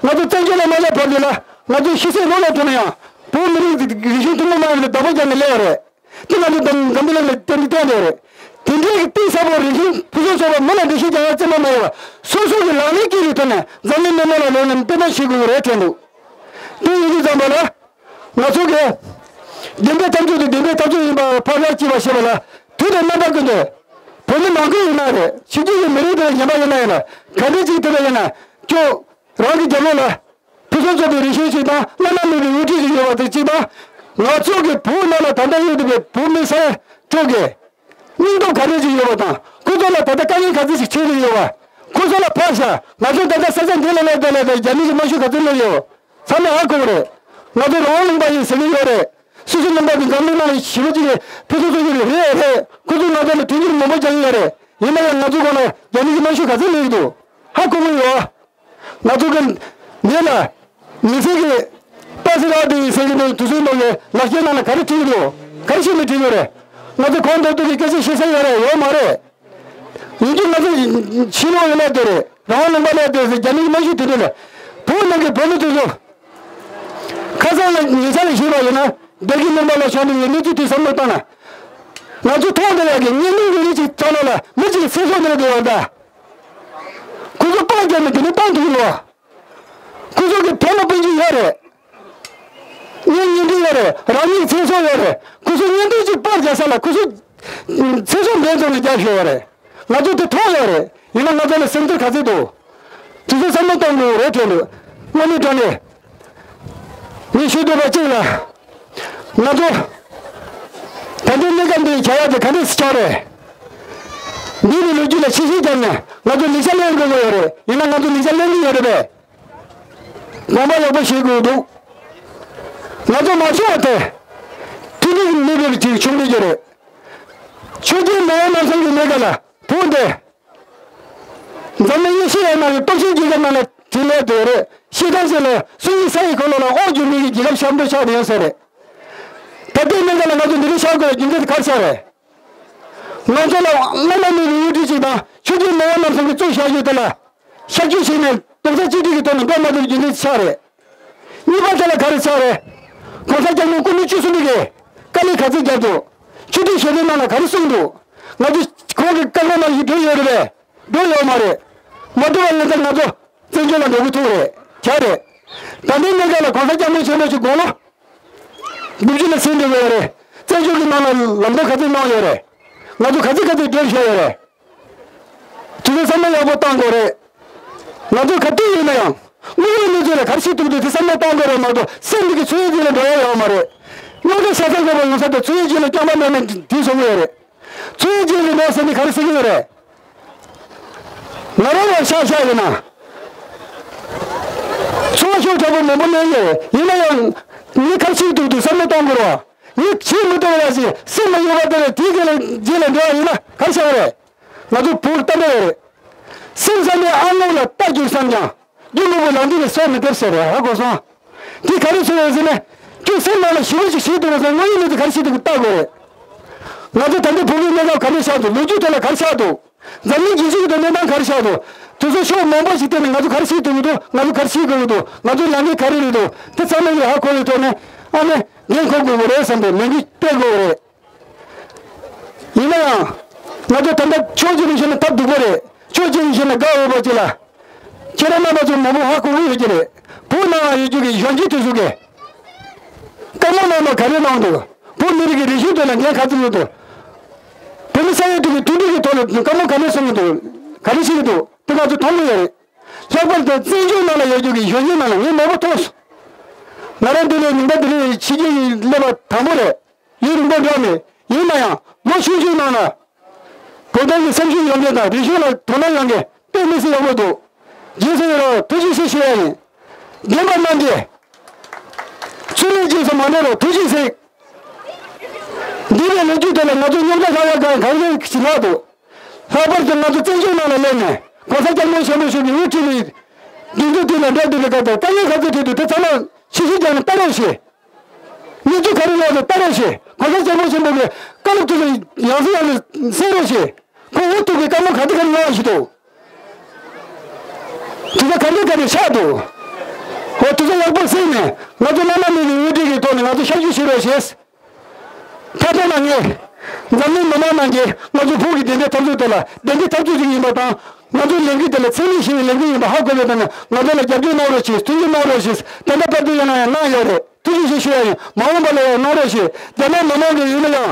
ང་ཚོ་བཙན་བྱོལ་ལ་མ་བཞག་བར་དུ་ལ་ང་ཚོ་ཤི་གསོན་རོགས་ལ་ཐུག་ན་ཡང་བོད་མི་རིགས་ཀྱི་རིག་གཞུང་ཐུན་མོང་མ་ཡིན་པའི་བདག་པོ་རྒྱག་ནས་སླེབས་ཡོད་རེད། དེ་ང་ཚོ་འཛམ་འཛམ་བུ་གླིང་ལ་བསྟན་འཛིན་བསྟན་ཡོད་རེད། དེ་འདྲའི་གི་གཏིང་ཟབ་པོ་རིག་གཞུང་ཕུན་སུམ་ཚོགས་པ་མི་ལ་འགྲེལ་བཤད་རྒྱག་ཡ་རྩེད་མོ་མ་ཡོད་པ་སོ་སོ་གི་ལག་ལེན་སྐྱེལ་བའི་ཐོག་ནས་འཛམ་གླིང་མི་མང་ལ་ལོག་ནས་སྤེལ་གཏོང་བྱེད་དགོས་ཀྱི་རེད་དྲན་འདུག་དེ་ཡིན་དུས་ཙམ་པ་ལ། ང་ཚོ་གིས་བདེན་པའི་འཐབ་རྩོད་དེ་བདེན་པའི་འཐབ་རྩོད་ཡིན་པ་ཕར་ར་སྐྱེལ་བ་ཞེས་པ་ལ་དུས་དང་རྣམ་པ་ཀུན་ཏུ་བོད་མི་ནང་ཁུལ་ཡིན་ན་རེད། ཕྱི་རྒྱལ་གྱི་མི་རིགས་དེ་ལ་གཞན་པ་ཡིན་ན་ཡིན་ན་ག་འདྲ་ཅིག་དེ་ལ་ཡིན་ན་ཁྱོད་རང་གི་རྒྱབ་ལོགས་ལ་ཕུན་སུམ་ཚོགས་པའི་རིག་གཞུང་ཞིག་དང་བླ་ན་མེད་པའི་དབུ་ཁྲིད་ཅིག་ཡོད་པ་དེ་གཅིག་དང་། ང་ཚོ་གི་བོད་ནང་ལ་ད་ལྟ་ཡོད་བསྡད་པའི་བོད་མི་སེར་ཚོ་གི་སྙིང་སྟོབས་ག་འདྲ་ཅིག་ཡོད་པ་དང་ཁོ་ཚོ་ལ་ད་ལྟ་དཀའ་ངལ་ག་ཚོད་ཅིག་འཕྲད་ཀྱི་ཡོད་པ་ཁོ་ཚོ་ལ་ཕར་བཞག་ང་ཚོ་ད་ལྟ་ས་ཆ་འདི་ལ་སླེབས་དེ་ལ་དེ་རྒྱ་མི་གི་དམག་ཤུགས་ག་ཚོད་སླེབས་ཡོད། ཚང་མས་ཧ་གོ་གི་རེད། ང་ཚོ་རང་དབང་ལུང་པ་ཡིན་ཟེར་གྱི་ཡོད་རེད། སོ་སོའི་ལུང་པ་དེ་འཛམ་གླིང་ནང་ཞི་བ་ཅིག་ཕུན་སུམ་ཚོགས་ཀྱི་རེད་རེད། ཁོ་ཚོས་ང་ཚོ་ལ་དུས་འགྱུར་མང་པོ་རྒྱག་གི་ཡོད་རེད། ཡིན་ན་ཡང་ང་ཚོ་སྒང་ལ་རྒྱ་མི་གི་དམག་ཤུགས་ག་ཚོད་སླེབས་ཀྱི་འདུག་ཧ་གོ་གི་ཡོད། ང་ཚོ་གི་འདི་ལ་མི་ཚེ་གི་པ་སི་ར་དེ་ཡིན་ཟེར་གྱི་འདུག་དུས་ཚོད་ནང་གི་ལག་ཁྱེར་ནང་ལ་ག་རེ་བྲིས་ཀྱི་འདུག་ག་རེ་བྱས་ནས་བྲིས་ཀྱི་ཡོད་རེད། ང་ཚོ་གང་ཐུབ་ཐུབ་ཀྱི་སྐད་ཆ་བཤད་ས་ཡོད་རེད་ཡོད་མ་རེད། ཡིན་གྱི་ང་ཚོ་ཕྱི་ལོགས་ལ་སླེབས་དེ་རེད། རང་དབང་ལུང་པ་སླེབས་དེ་ཟེར་རྒྱ་མིའི་དམག་ཤུགས་དེ་འདྲ་ལ། བོད་ནང་གི་བོད་མི་དེ་ཚོ་ཁ་སང་ལ་ཉེ་ཆར་ལ་ཞུས་པ་ཡིན་ན་སྡེ་དགེ་ལུང་པ་ལ་བྱུང་བའི་གནས་ཚུལ་དེ་བསམ་བློ་བཏང་ན། ང་ཚོ་ཐོག་འདི་ལ་གི་གཉེན་སྨན་རེ་རེ་ཅིག་བཙལ་ལ་ལ་མི་གཅིག་གི་ཚེ་སྲོག་འདི་ལ་འདུག་བ་འདྲ། ཁོ་ཚོ་སྤང་རྒྱབ་ནས་དེ་ནས་བཏང་ཐུབ་ལོ། ཁོ་ཚོ་གི་བོད་མི་སྤུན་མཆེད་ཡོད་རེད། གཉེན་ཉེ་འབྲེལ་ཡོད་རེད། རང་ཉིད་ཚེ་སྲོག་ཡོད་རེད། ཁོ་ཚོ་གཉེན་སྟོན་གཅིག་སྤར་རྒྱག་ས་ལ་ཁོ་ཚོ་ཚེ་སྲོག་འབེན་བཙོང་ནས་རྒྱག་ཤོག་ཡོད་རེད། ང་ཚོ་དེ་མཐོང་ཡོད་རེད། ཡིན་ན་ང་ཚོ་ལ་སེམས་ཁྲལ་ག་ཚོད་འདུག་དེ་ཚོ་བསམ་བློ་གཏོང་དགོས་རེད་དྲན་འདུག་དངོས་གནས་དྲང་གནས། ངས་ཞུ་འདོད་པ་གཅིག་ལ། ང་ཚོ་ད་ལྟའི་གནས་སྐབས་འདིའི་བྱ་བ་དེ་ག་འདྲས་སེ་ཆགས་རེད། འདི་ནི་ལོ་རྒྱུས་ལ་ཕྱིར་བཤད་བརྒྱབ་ནས་ང་ཚོ་ལེགས་ཆ་ལེན་དགོས་ཀྱི་ཡོད་རེད། ཡིན་ན་ང་ཚོ་ལེགས་ཆ་ལེན་གྱི་ཡོད་རེད་པས། དགོངས་པ་ཡག་པོ་བཞེས་དགོས་འདུག་ང་ཚོ་མ་བྱུང་བ་དེ། མཐུན་སྒྲིལ་མེད་པའི་ཅིག་བྱུང་འདུག་རྒྱུ་རེད། ཆོས་རྒྱལ་མེས་དབོན་རྣམ་གསུམ་གྱི་གནས་སྐབས་ལ་བོད་འདི། འཛམ་གླིང་ཨེ་ཤེ་ཡའི་ནང་གི་སྟོབས་ཆེན་རྒྱལ་ཁབ་ནང་ལ་དེ་ལས་དེ་རེད། ཤེས་ཐང་ཟེར་ལ་སུ་ཡིན་ས་ཡི་ཁོ་ལོ་ལ་དབང་བསྒྱུར་མི་གི་རྒྱལ་ཁབ་ཤར་འདོད་ཆགས་ཡོད་ས་རེད། ད་ལྟའི་གནས་སྐབས་ལ་ང་ཚོ་འདི་འདྲ་ཤར་དགོས་རྒྱུ་མཚན་དེ་ག་རེ་ཆགས་རེད། ང་ཚོ་ལ་བླ་ན་མེད་པའི་དབུ་ཁྲིད་ཅིག་དང་ཆོས་རྒྱལ་མེས་དབོན་རྣམ་གསུམ་གྱིས་གཙོས་བཞག་རྒྱུ་དེ་ལ་ཤར་སྐྱོད་བྱས་ནས་རྡོག་རྩ་གཅིག་སྒྲིལ་གྱི་ཐོག་ནས་འགྲོ་མ་ཐུབ་རྒྱུ་འདི་ཆགས་རེད། གཉིས་པ་དེ་ལ་ག་རེ་ཆགས་རེད། གོང་ས་སྐྱབས་མགོན་སྐུ་ཕྲེང་བཅུ་གསུམ་པའི་གིས་དཀའ་ལས་ག་ཚོད་བརྒྱབ་འདུག་ཆོས་ཁྲིད་ཞལ་འདོན་ནང་ལ་ག་རེ་གསུངས་འདུག་ང་ཚོ་ཁོང་གི་བཀའ་སློབ་ནང་བཞིན་འགྲོ་ཡོད་རེད་པས། འགྲོ་ཡོད་མ་རེད། མ་འགྲོ་བ་ཡིན་ཙང་ང་ཚོ་བཙན་བྱོལ་ལ་འགྲོ་གི་ཐུག་རེད་བྱ་རེད། ད་ལྟའི་གནས་སྐབས་ལ་གོང་ས་སྐྱབས་མགོན་ཆེན་པོ་ཞིག་དགུང་ལོ་དགུ་བཅུ་ལ་ཟིན་འགྲོ་གི་ཡོད་རེད། བཙན་བྱོལ་གྱི་ནང་ལ་ལམ་སྟོན་ག་ཚོད་གནང་ཡོད་རེད། ང་ཚོ་ག་ཚོད་ག་ཚོད་བགྲོད་བཞག་ཡོད་རེད། དེ་ཚོ་བསམ་བློ་ཡག་པོ་བཏང་དགོས་རེད། ང་ཚོ་ག་དུས་ཡིན་ན་ཡང་དངོས་ཡོད་གནས་ཚུལ་ལ་ག་རེ་བྱེད་ཐུབ་འདུག་དེ་བསམ་བློ་གཏོང་དགོས་རེད་མ་གཏོགས་སེམས་འདི་གི་ཚོད་ཡོད་ཅིག་ལ་འགྲོ་ཡ་ཡོད་མ་རེད། རྙོག་དྲ་ཤ་ཚ་དགོས་པ་ཡོང་ས་དེ་ཚོད་ཡོད་ཅིག་ལ་རྐྱང་པ་མེད་ན་དེ་བཟོ་གི་ཡོད་རེད། ཚོད་ཡོད་ཅིག་ལ་འགྲོ་ཟེར་ནས་ག་རེ་ཟེར་གི་ཡོད་རེད། ང་རང་ལ་ཤག་ཤག་ཡིན་ན། ཚོར་བ་ཤུགས་དྲག་པོ་མང་པོ་གནས་ཡོད་རེད། ཡིན་ན་ཡང་ངས་ག་རེ་བྱེད་ཐུབ་འདུག་བསམ་བློ་གཏོང་དགོས་རེད་བ། ངས་བྱེད་མི་ཐུབ་པ་ཡ་ཞིག་སེམས་ལ་ཡོད་པ་དེ་ལ་དེའི་རྗེས་ལ་འགྲོ་བ་ཡིན་ན་ག་རེ་བྱ་བ་རེད། ང་ཚོ་བོད་ལ་ལྟ་འདོད་ཡོད་རེད། སེམས་ཙམ་པའི་ཨ་ལོང་ལ་རྟ་རྒྱུག་བསམ་ཀྱང་རྒྱུ་ནོར་བུ་ལག་མཐིལ་ལ་སོགས་མི་ཐེབས་ཟེར་རེད། ཧ་གོ་སོང་། དེ་ག་རེ་ཟེར་བ་ཟེར་ན། ཁྱོད་སེམས་ནང་ལ་ཞི་བ་ཞིག་བྱེད་ཐུབ་པ་ཟེར་དངོས་ཡོད་གནས་ཚུལ་ག་རེ་བྱེད་ཐུབ་ཀྱི་ལྟ་དགོས་རེད། ང་ཚོ་ད་ལྟ་བོད་མིའི་གནས་སྟངས་ག་རེ་ཆགས་འདུག་ལོ་རྒྱུས་ཐོག་ལ་ག་རེ་ཆགས་འདུག་འཛམ་གླིང་རྒྱལ་སྤྱི་གི་ཐོག་གནས་སྟངས་ག་རེ་ཆགས་འདུག་དེ་ཚོ་ཕྱོགས་མང་པོ་ཞིག་བལྟས་ནས་ང་ཚོ་ག་རེ་བྱེད་ཐུབ་ཀྱི་འདུག་ང་ཚོ་ག་རེ་བྱེད་དགོས་ཀྱི་འདུག་ང་ཚོ་ལས་འགན་ག་རེ་རེད་འདུག་དེ་ཚང་མ་ལ་ཧ་གོ་བའི་ཐོག་ནས་ཨ་ནི་འགན་འཁུར་དགོས་ཀྱི་རེད་བསམ་པའི་ལས་འགུལ་སྤེལ་དགོས་ཀྱི་རེད། ཡིན་ན་ཡང་། ང་ཚོ་ད་ལྟ་ཕྱོགས་གཅིག་ནས་བཤད་ན་སྟབས་སྡུག་པོ་རེད། ཕྱོགས་གཅིག་ནས་བཤད་ན་དགའ་འོས་པ་ཅིག་ལ། ཁྱེད་རང་རྣམ་པ་ཚོ་མང་པོ་ཧ་གོ་གི་ཡོད་ཀྱི་རེད། བོད་ནང་ལ་ཡོད་རྒྱུ་གི་གཞོན་སྐྱེས་དེ་ཚོ་གིས། བཀའ་མོལ་གནང་ན་ག་རེ་གནང་འདུག་བོད་མི་རིགས་ཀྱི་རིག་གཞུང་དེ་ལ་འགན་ག་ཚོད་ཡོད་འདུག་བོད་མི་ས་ཡ་དྲུག་གི་མཐུན་སྒྲིལ་གྱི་ཐོག་ལ་བཀའ་མོལ་ག་རེ་གསུང་གི་འདུག་ག་རེ་བཤད་ཀྱི་འདུག་དེ་ང་ཚོ་མཐོང་གི་ཡོད་རེད། ལྷག་པར་དུ་བཙན་བྱོལ་ནང་ལ་ཡོད་རྒྱུ་གི་གཞོན་སྐྱེས་ནང་ལ་ངས་མང་པོ་མཐོང་སོང་། ང་རང་འདི་ནས་ཉིན་ལྟར་འདི་ནས་ཕྱི་རྒྱལ་ཡིན་སླེབས་པ་དང་པོ་རེད། ཡུན་རིང་པོ་འགྲོ་མེད། ཡིན་ན་ཡང་ལོ་ཆུང་ཆུང་ནང་ལ། བོད་དོན་གྱི་སེམས་ཤུགས་ཡོད་མཁན་དང་རིག་གཞུང་ལ་དོ་སྣང་ཡོད་མཁན་དཔེ་མི་སྲིད་ཡག་པོ་འདུག་རྗེས་སུ་ཡི་རང་ཐུགས་རྗེ་ཆེ་ཞུ་ཡ་ཡིན། རྒན་པ་རྣམས་ཀྱིས་ཚུར་ལན་རྗེས་སུ་མ་འགྲོ་རོགས། ཐུགས་རྗེ་གཟིགས། འདས་པའི་ལོ་རྒྱུས་དེ་ལ་ང་ཚོ་རྙོག་དྲ་ཤར་ཡ་གང་གང་རེད་ཞིག་ལྷག་འདུག་ལྷག་པར་དུ་ང་ཚོ་བཙན་བྱོལ་ནང་ལ་སླེབས་ནས་གོང་ས་སྐྱབས་མགོན་ཆེན་པོ་མཆོག་གིས་དབུ་ཁྲིད་པའི་མདུན་སྐྱོད་དེ་ལ་འགྲོ་བསྡད་པའི་སྐབས་དེར་དཀའ་ངལ་ག་ཚོད་འཕྲད་འདུག་དེ་ཚང་མ་ཕྱི་བཤོལ་རྒྱག་ནས་ལྟ་རོགས་བྱེད། གནས་ཚུལ་ག་རེ་ལོག་རེད་ལྟ་རོགས་བྱེད། གོང་ས་སྐྱབས་མགོན་ཆེན་པོ་གི་བཀའ་སློབ་དེ་ཚོ་ཡང་སེ་ཡང་སེ་གསན་རོགས་བྱེད། ཁོ་འུ་ཐུག་གི་བཀའ་མོལ་ག་འདྲ་ག་རེ་གནང་བ་ཞིག་འདུག་དེ་ཚོ་ག་འདྲ་ག་རེ་ཆགས་འདུག་འོ་དེ་ཚོ་ཡག་པོ་གཟིགས་ནས་ང་ཚོ་བླ་མ་མི་གི་དབུ་ཁྲིད་ཀྱི་ཐོག་ནས་ང་ཚོ་ཤར་བསྐྱོད་བྱེད་རོགས་བྱེད། ཐ་ཐ་ན་ངས་འཛམ་གླིང་མི་མང་རྣམས་ཀྱིས་ང་ཚོ་བོད་ཀྱི་བདེན་པའི་འཐབ་རྩོད་དེ་ལ་བདེན་པའི་འཐབ་རྩོད་ཅིག་ཡིན་པ་དང་། ང་ཚོའི་ལས་འགུལ་དེ་ལ་འཚེ་མེད་ཞི་བའི་ལས་འགུལ་ཡིན་པ་ཧ་གོ་བའི་ཐོག་ནས་ང་ཚོ་ལ་རྒྱབ་སྐྱོར་གནང་རོགས་བྱེད། མཐུན་འགྱུར་གནང་རོགས་བྱེད། དེ་འདྲ་དཔལ་འབྱོར་ཡིན་ན་ཡང་གནང་ཡོད་རེད། ཐུགས་རྗེ་ཆེ་ཞུ་ཡ་ཡིན། མ་འོངས་པ་ལ་ཡང་གནང་རོགས་བྱེད། རྒྱ་ནག་མི་མང་གི་ཡིན་ན་ཡང་།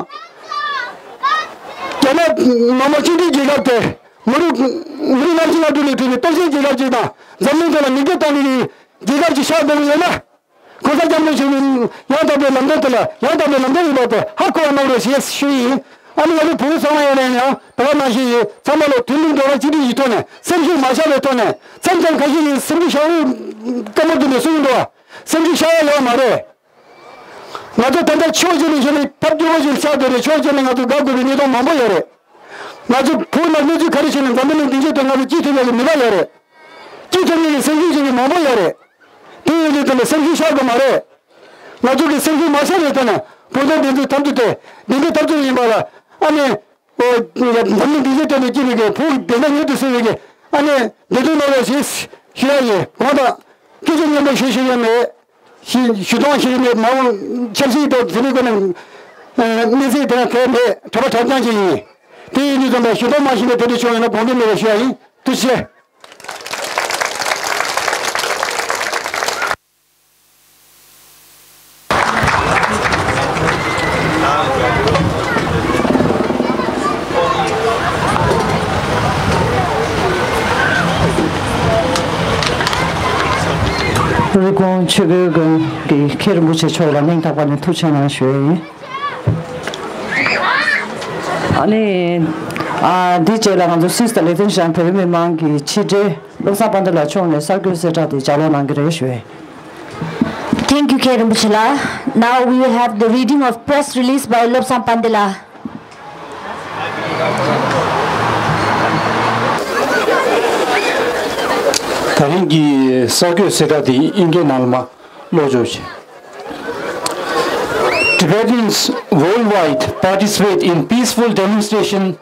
རྒྱ་ནག་མི་དམངས་སྤྱི་མཐུན་རྒྱལ་ཁབ་དེ་མི་རིགས་མི་རིགས་སྣ་གཅིག་སྣ་དྲུག་ལས་གྲུབ་པའི་སྟོབས་ཆེན་རྒྱལ་ཁབ་ཅིག་དང་། འཛམ་གླིང་ཐོག་ལ་མིང་རྟགས་བཏགས་པའི་རྒྱལ་ཁབ་ཅིག་ཆགས་འགྲོ་གི་ཡོད་ན། གོང་ས་སྐྱབས་མགོན་ཆེན་པོའི་ཡང་དག་པའི་ལམ་སྟོན་དེ་ལ་ཡང་དག་པའི་ལམ་སྟོན་ཡིན་པ་དེ་ཧ་གོ་བ་གནང་རོགས་ཞེས་ཞུ་ཡི་ཡིན། ཨ་ནི་ང་ཚོ་བོད་ཚང་མ་ཡིན་ན་ཡང་དེ་ག་ནང་བཞིན་ཡིན། ཚང་མ་ལ་མཐུན་སྒྲིལ་འགྲོ་བ་གཅིག་སྒྲིལ་གྱི་ཐོག་ནས་སེམས་ཤུགས་མ་ཆག་པའི་ཐོག་ནས། མཚམས་མཚམས་ཁ་ཤས་ཀྱིས་སེམས་ཤུགས་ཤོར་བའི་བཀའ་མོལ་དེ་འདྲ་གསུང་གི་འདུག་བ། སེམས་ཤུགས་ཤོར་ཡ་ཡོད་མ་རེད། ང་ཚོ་ད་ལྟ་ཕྱོགས་གཅིག་ནས་བཤད་ན་ཐབས་སྐྱོ་པོ་ཞིག་ཆགས་བསྡད་རེད། ཕྱོགས་གཅིག་ནས་ང་ཚོ་དགའ་དགོས་པའི་གནས་སྟངས་མང་པོ་ཡོད་རེད། ང་ཚོ་བོད་ནང་གནས་ཚུལ་ག་རེ་བྱས་ནས་འཛམ་བུ་གླིང་སྡིངས་ཆའི་ཐོག་ང་ཚོ་སྐྱིད་ཐུབ་ཡག་གི་ནུས་པ་ཡོད་རེད། སྐྱིད་ཐུབ་མཁན་གྱི་སེམས་ཤུགས་ཅན་གྱི་མང་པོ་ཡོད་རེད། དེ་ཡིན་དུས་དེ་ལ་སེམས་ཤུགས་ཤོར་དགོས་མ་རེད། ང་ཚོ་གི་སེམས་ཤུགས་མ་ཆག་པའི་ཐོག་ནས་བོད་དོན་བདེན་མཐའི་འཐབ་རྩོད་དེ་བདེན་མཐའི་འཐབ་རྩོད་ཡིན་པ་ལ། ཨ་ནི། འཛམ་གླིང་སྡིངས་ཆའི་ཐོག་ནས་སྐྱིད་པའི་གི་བོད་བདེན་མཐའ་མྱུར་དུ་གསལ་བའི་གི་ཨ་ནི་བདེན་དོན་གནང་རོགས་ཞེས་ཞུ་ཡ་ཡིན། གང་ལྟར་སྐད་ཆ་སྙན་པོ་ཞུ་ཞུ་ཡ་མེད། ཞུ་ཞུ་སྟངས་ཞུ་ཡ་མེད། མ་འོངས་ཆབ་སྲིད་ཐོག་དེ་འདྲའི་སྐོར་ནས་གནས་ཚུལ་དེ་འདྲ་གལ་མེད། གྲྭ་པ་གྲྭ་རྐྱང་ཞིག་ཡིན། དེ་ཡིན་དུས་ཙམ་པ་ཞུ་སྟངས་མ་ཤེས་པའི་དེ་འདྲ་བྱུང་ཡོད་ན་དགོངས་འགལ་མེད་པར་ཞུ་ཡ་ཡིན། ཐུགས་རྗེ་ཆེ། རི་ཀོན་ཆོས་འཕེལ་དགོན་གྱི་མཁན་རིན་པོ་ཆེ་མཆོག་ལ་སྙིང་ཐག་པ་ནས་ཐུགས་རྗེ་གནང་ཞུ་ཡ་ཡིན། ཨ་ནི། ཨ། འདི་རྗེས་ལ་ང་ཚོ་སུད་སི་དང་ལེག་ཐན་ཤན་བོད་མི་མང་གི་ཕྱི་དྲིལ་བློ་བཟང་དཔལ་ལྡན་ལགས་མཆོག་ནས་གསར་འགོད་གསལ་བསྒྲགས་དེ་ལྗགས་ཀློག་གནང་གི་རེད་ཞུ། Thank you, མཁན་རིན་པོ་ཆེ་ལགས། Now we will have the reading of press release by བློ་བཟང་དཔལ་ལྡན་ལགས། ད་རིང་གི་གསར་འགོད་གསལ་བསྒྲགས་དེ་དབྱིན་སྐད་ནང་ལ་མར་ཀློག་ཆོག་ཅིག Tibetans worldwide participate in peaceful demonstration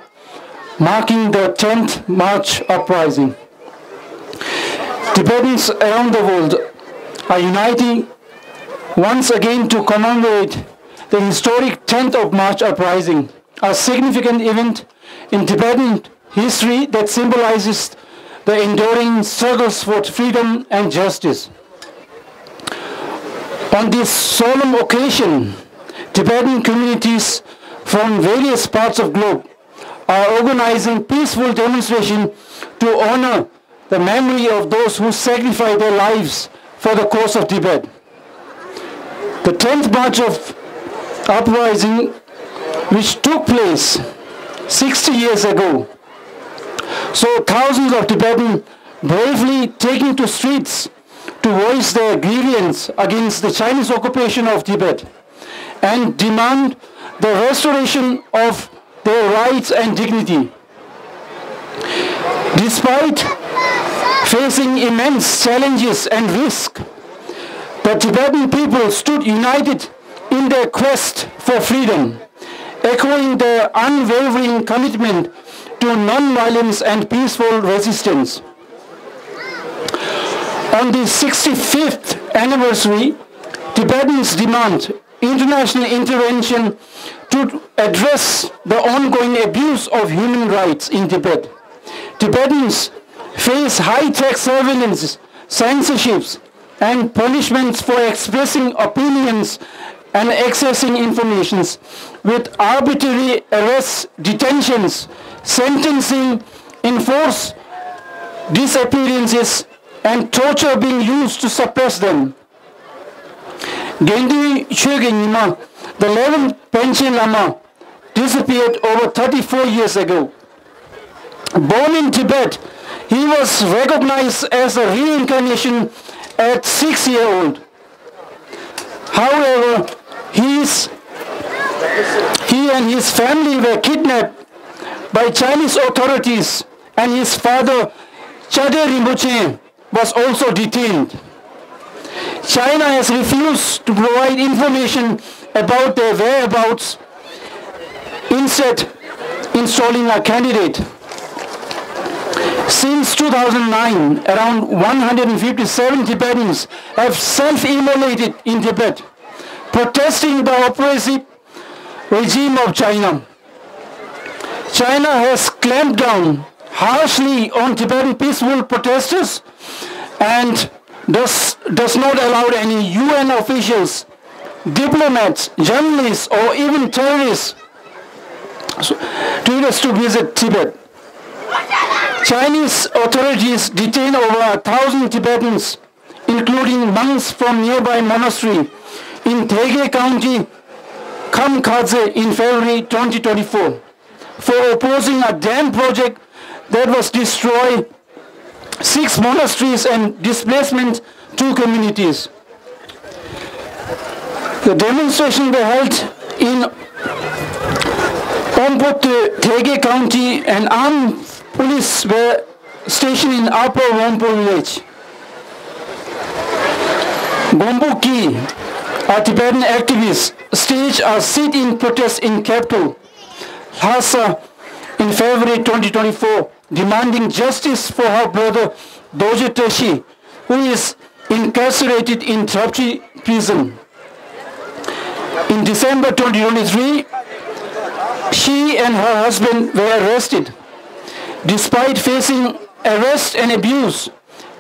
marking the tenth March uprising. Tibetans around the world are uniting once again to commemorate the historic tenth of March uprising, a significant event in Tibetan history that symbolizes the enduring struggles for freedom and justice. On this solemn occasion, Tibetan communities from various parts of globe are organizing peaceful demonstration to honor the memory of those who sacrificed their lives for the cause of Tibet. The tenth March of uprising, which took place sixty years ago, saw thousands of Tibetans bravely taking to streets to voice their grievance against the Chinese occupation of Tibet and demand the restoration of their rights and dignity. Despite facing immense challenges and risk, the Tibetan people stood united in their quest for freedom, echoing their unwavering commitment to non-violence and peaceful resistance. On the sixty-fifth anniversary, Tibetans demand international intervention to address the ongoing abuse of human rights in Tibet. Tibetans face high-tech surveillance, censorships, and punishments for expressing opinions and accessing informations, with arbitrary arrests, detentions, sentencing, enforced disappearances, and torture being used to suppress them. དགེ་འདུན་ཆོས་ཀྱི་ཉི་མ། The eleventh Panchen Lama disappeared over thirty-four years ago. Born in Tibet, he was recognized as a reincarnation at six year old. However, his, he and his family were kidnapped by Chinese authorities, and his father, Chade Rinpoche, was also detained. China has refused to provide information about their whereabouts, instead installing a candidate. Since two thousand nine, around one hundred fifty-seven Tibetans have self-immolated in Tibet, protesting the oppressive regime of China. China has clamped down harshly on Tibetan peaceful protesters and does, does not allow any U N officials, diplomats, journalists, or even terrorists, so, tourists to visit Tibet. Chinese authorities detain over a thousand Tibetans, including monks from nearby monastery in Thege County, Kham Khadze, in February twenty twenty-four for opposing a dam project that was destroy six monasteries and displacement two communities. The demonstration were held in Ompot, Thege County, and armed police were stationed in Upper Wampo village. Gompo Ki, a Tibetan activist, staged a sit-in protest in capital Lhasa in February twenty twenty-four, demanding justice for her brother Dorje Teshi, who is incarcerated in Dapchi prison. In December twenty twenty-three, she and her husband were arrested. Despite facing arrest and abuse,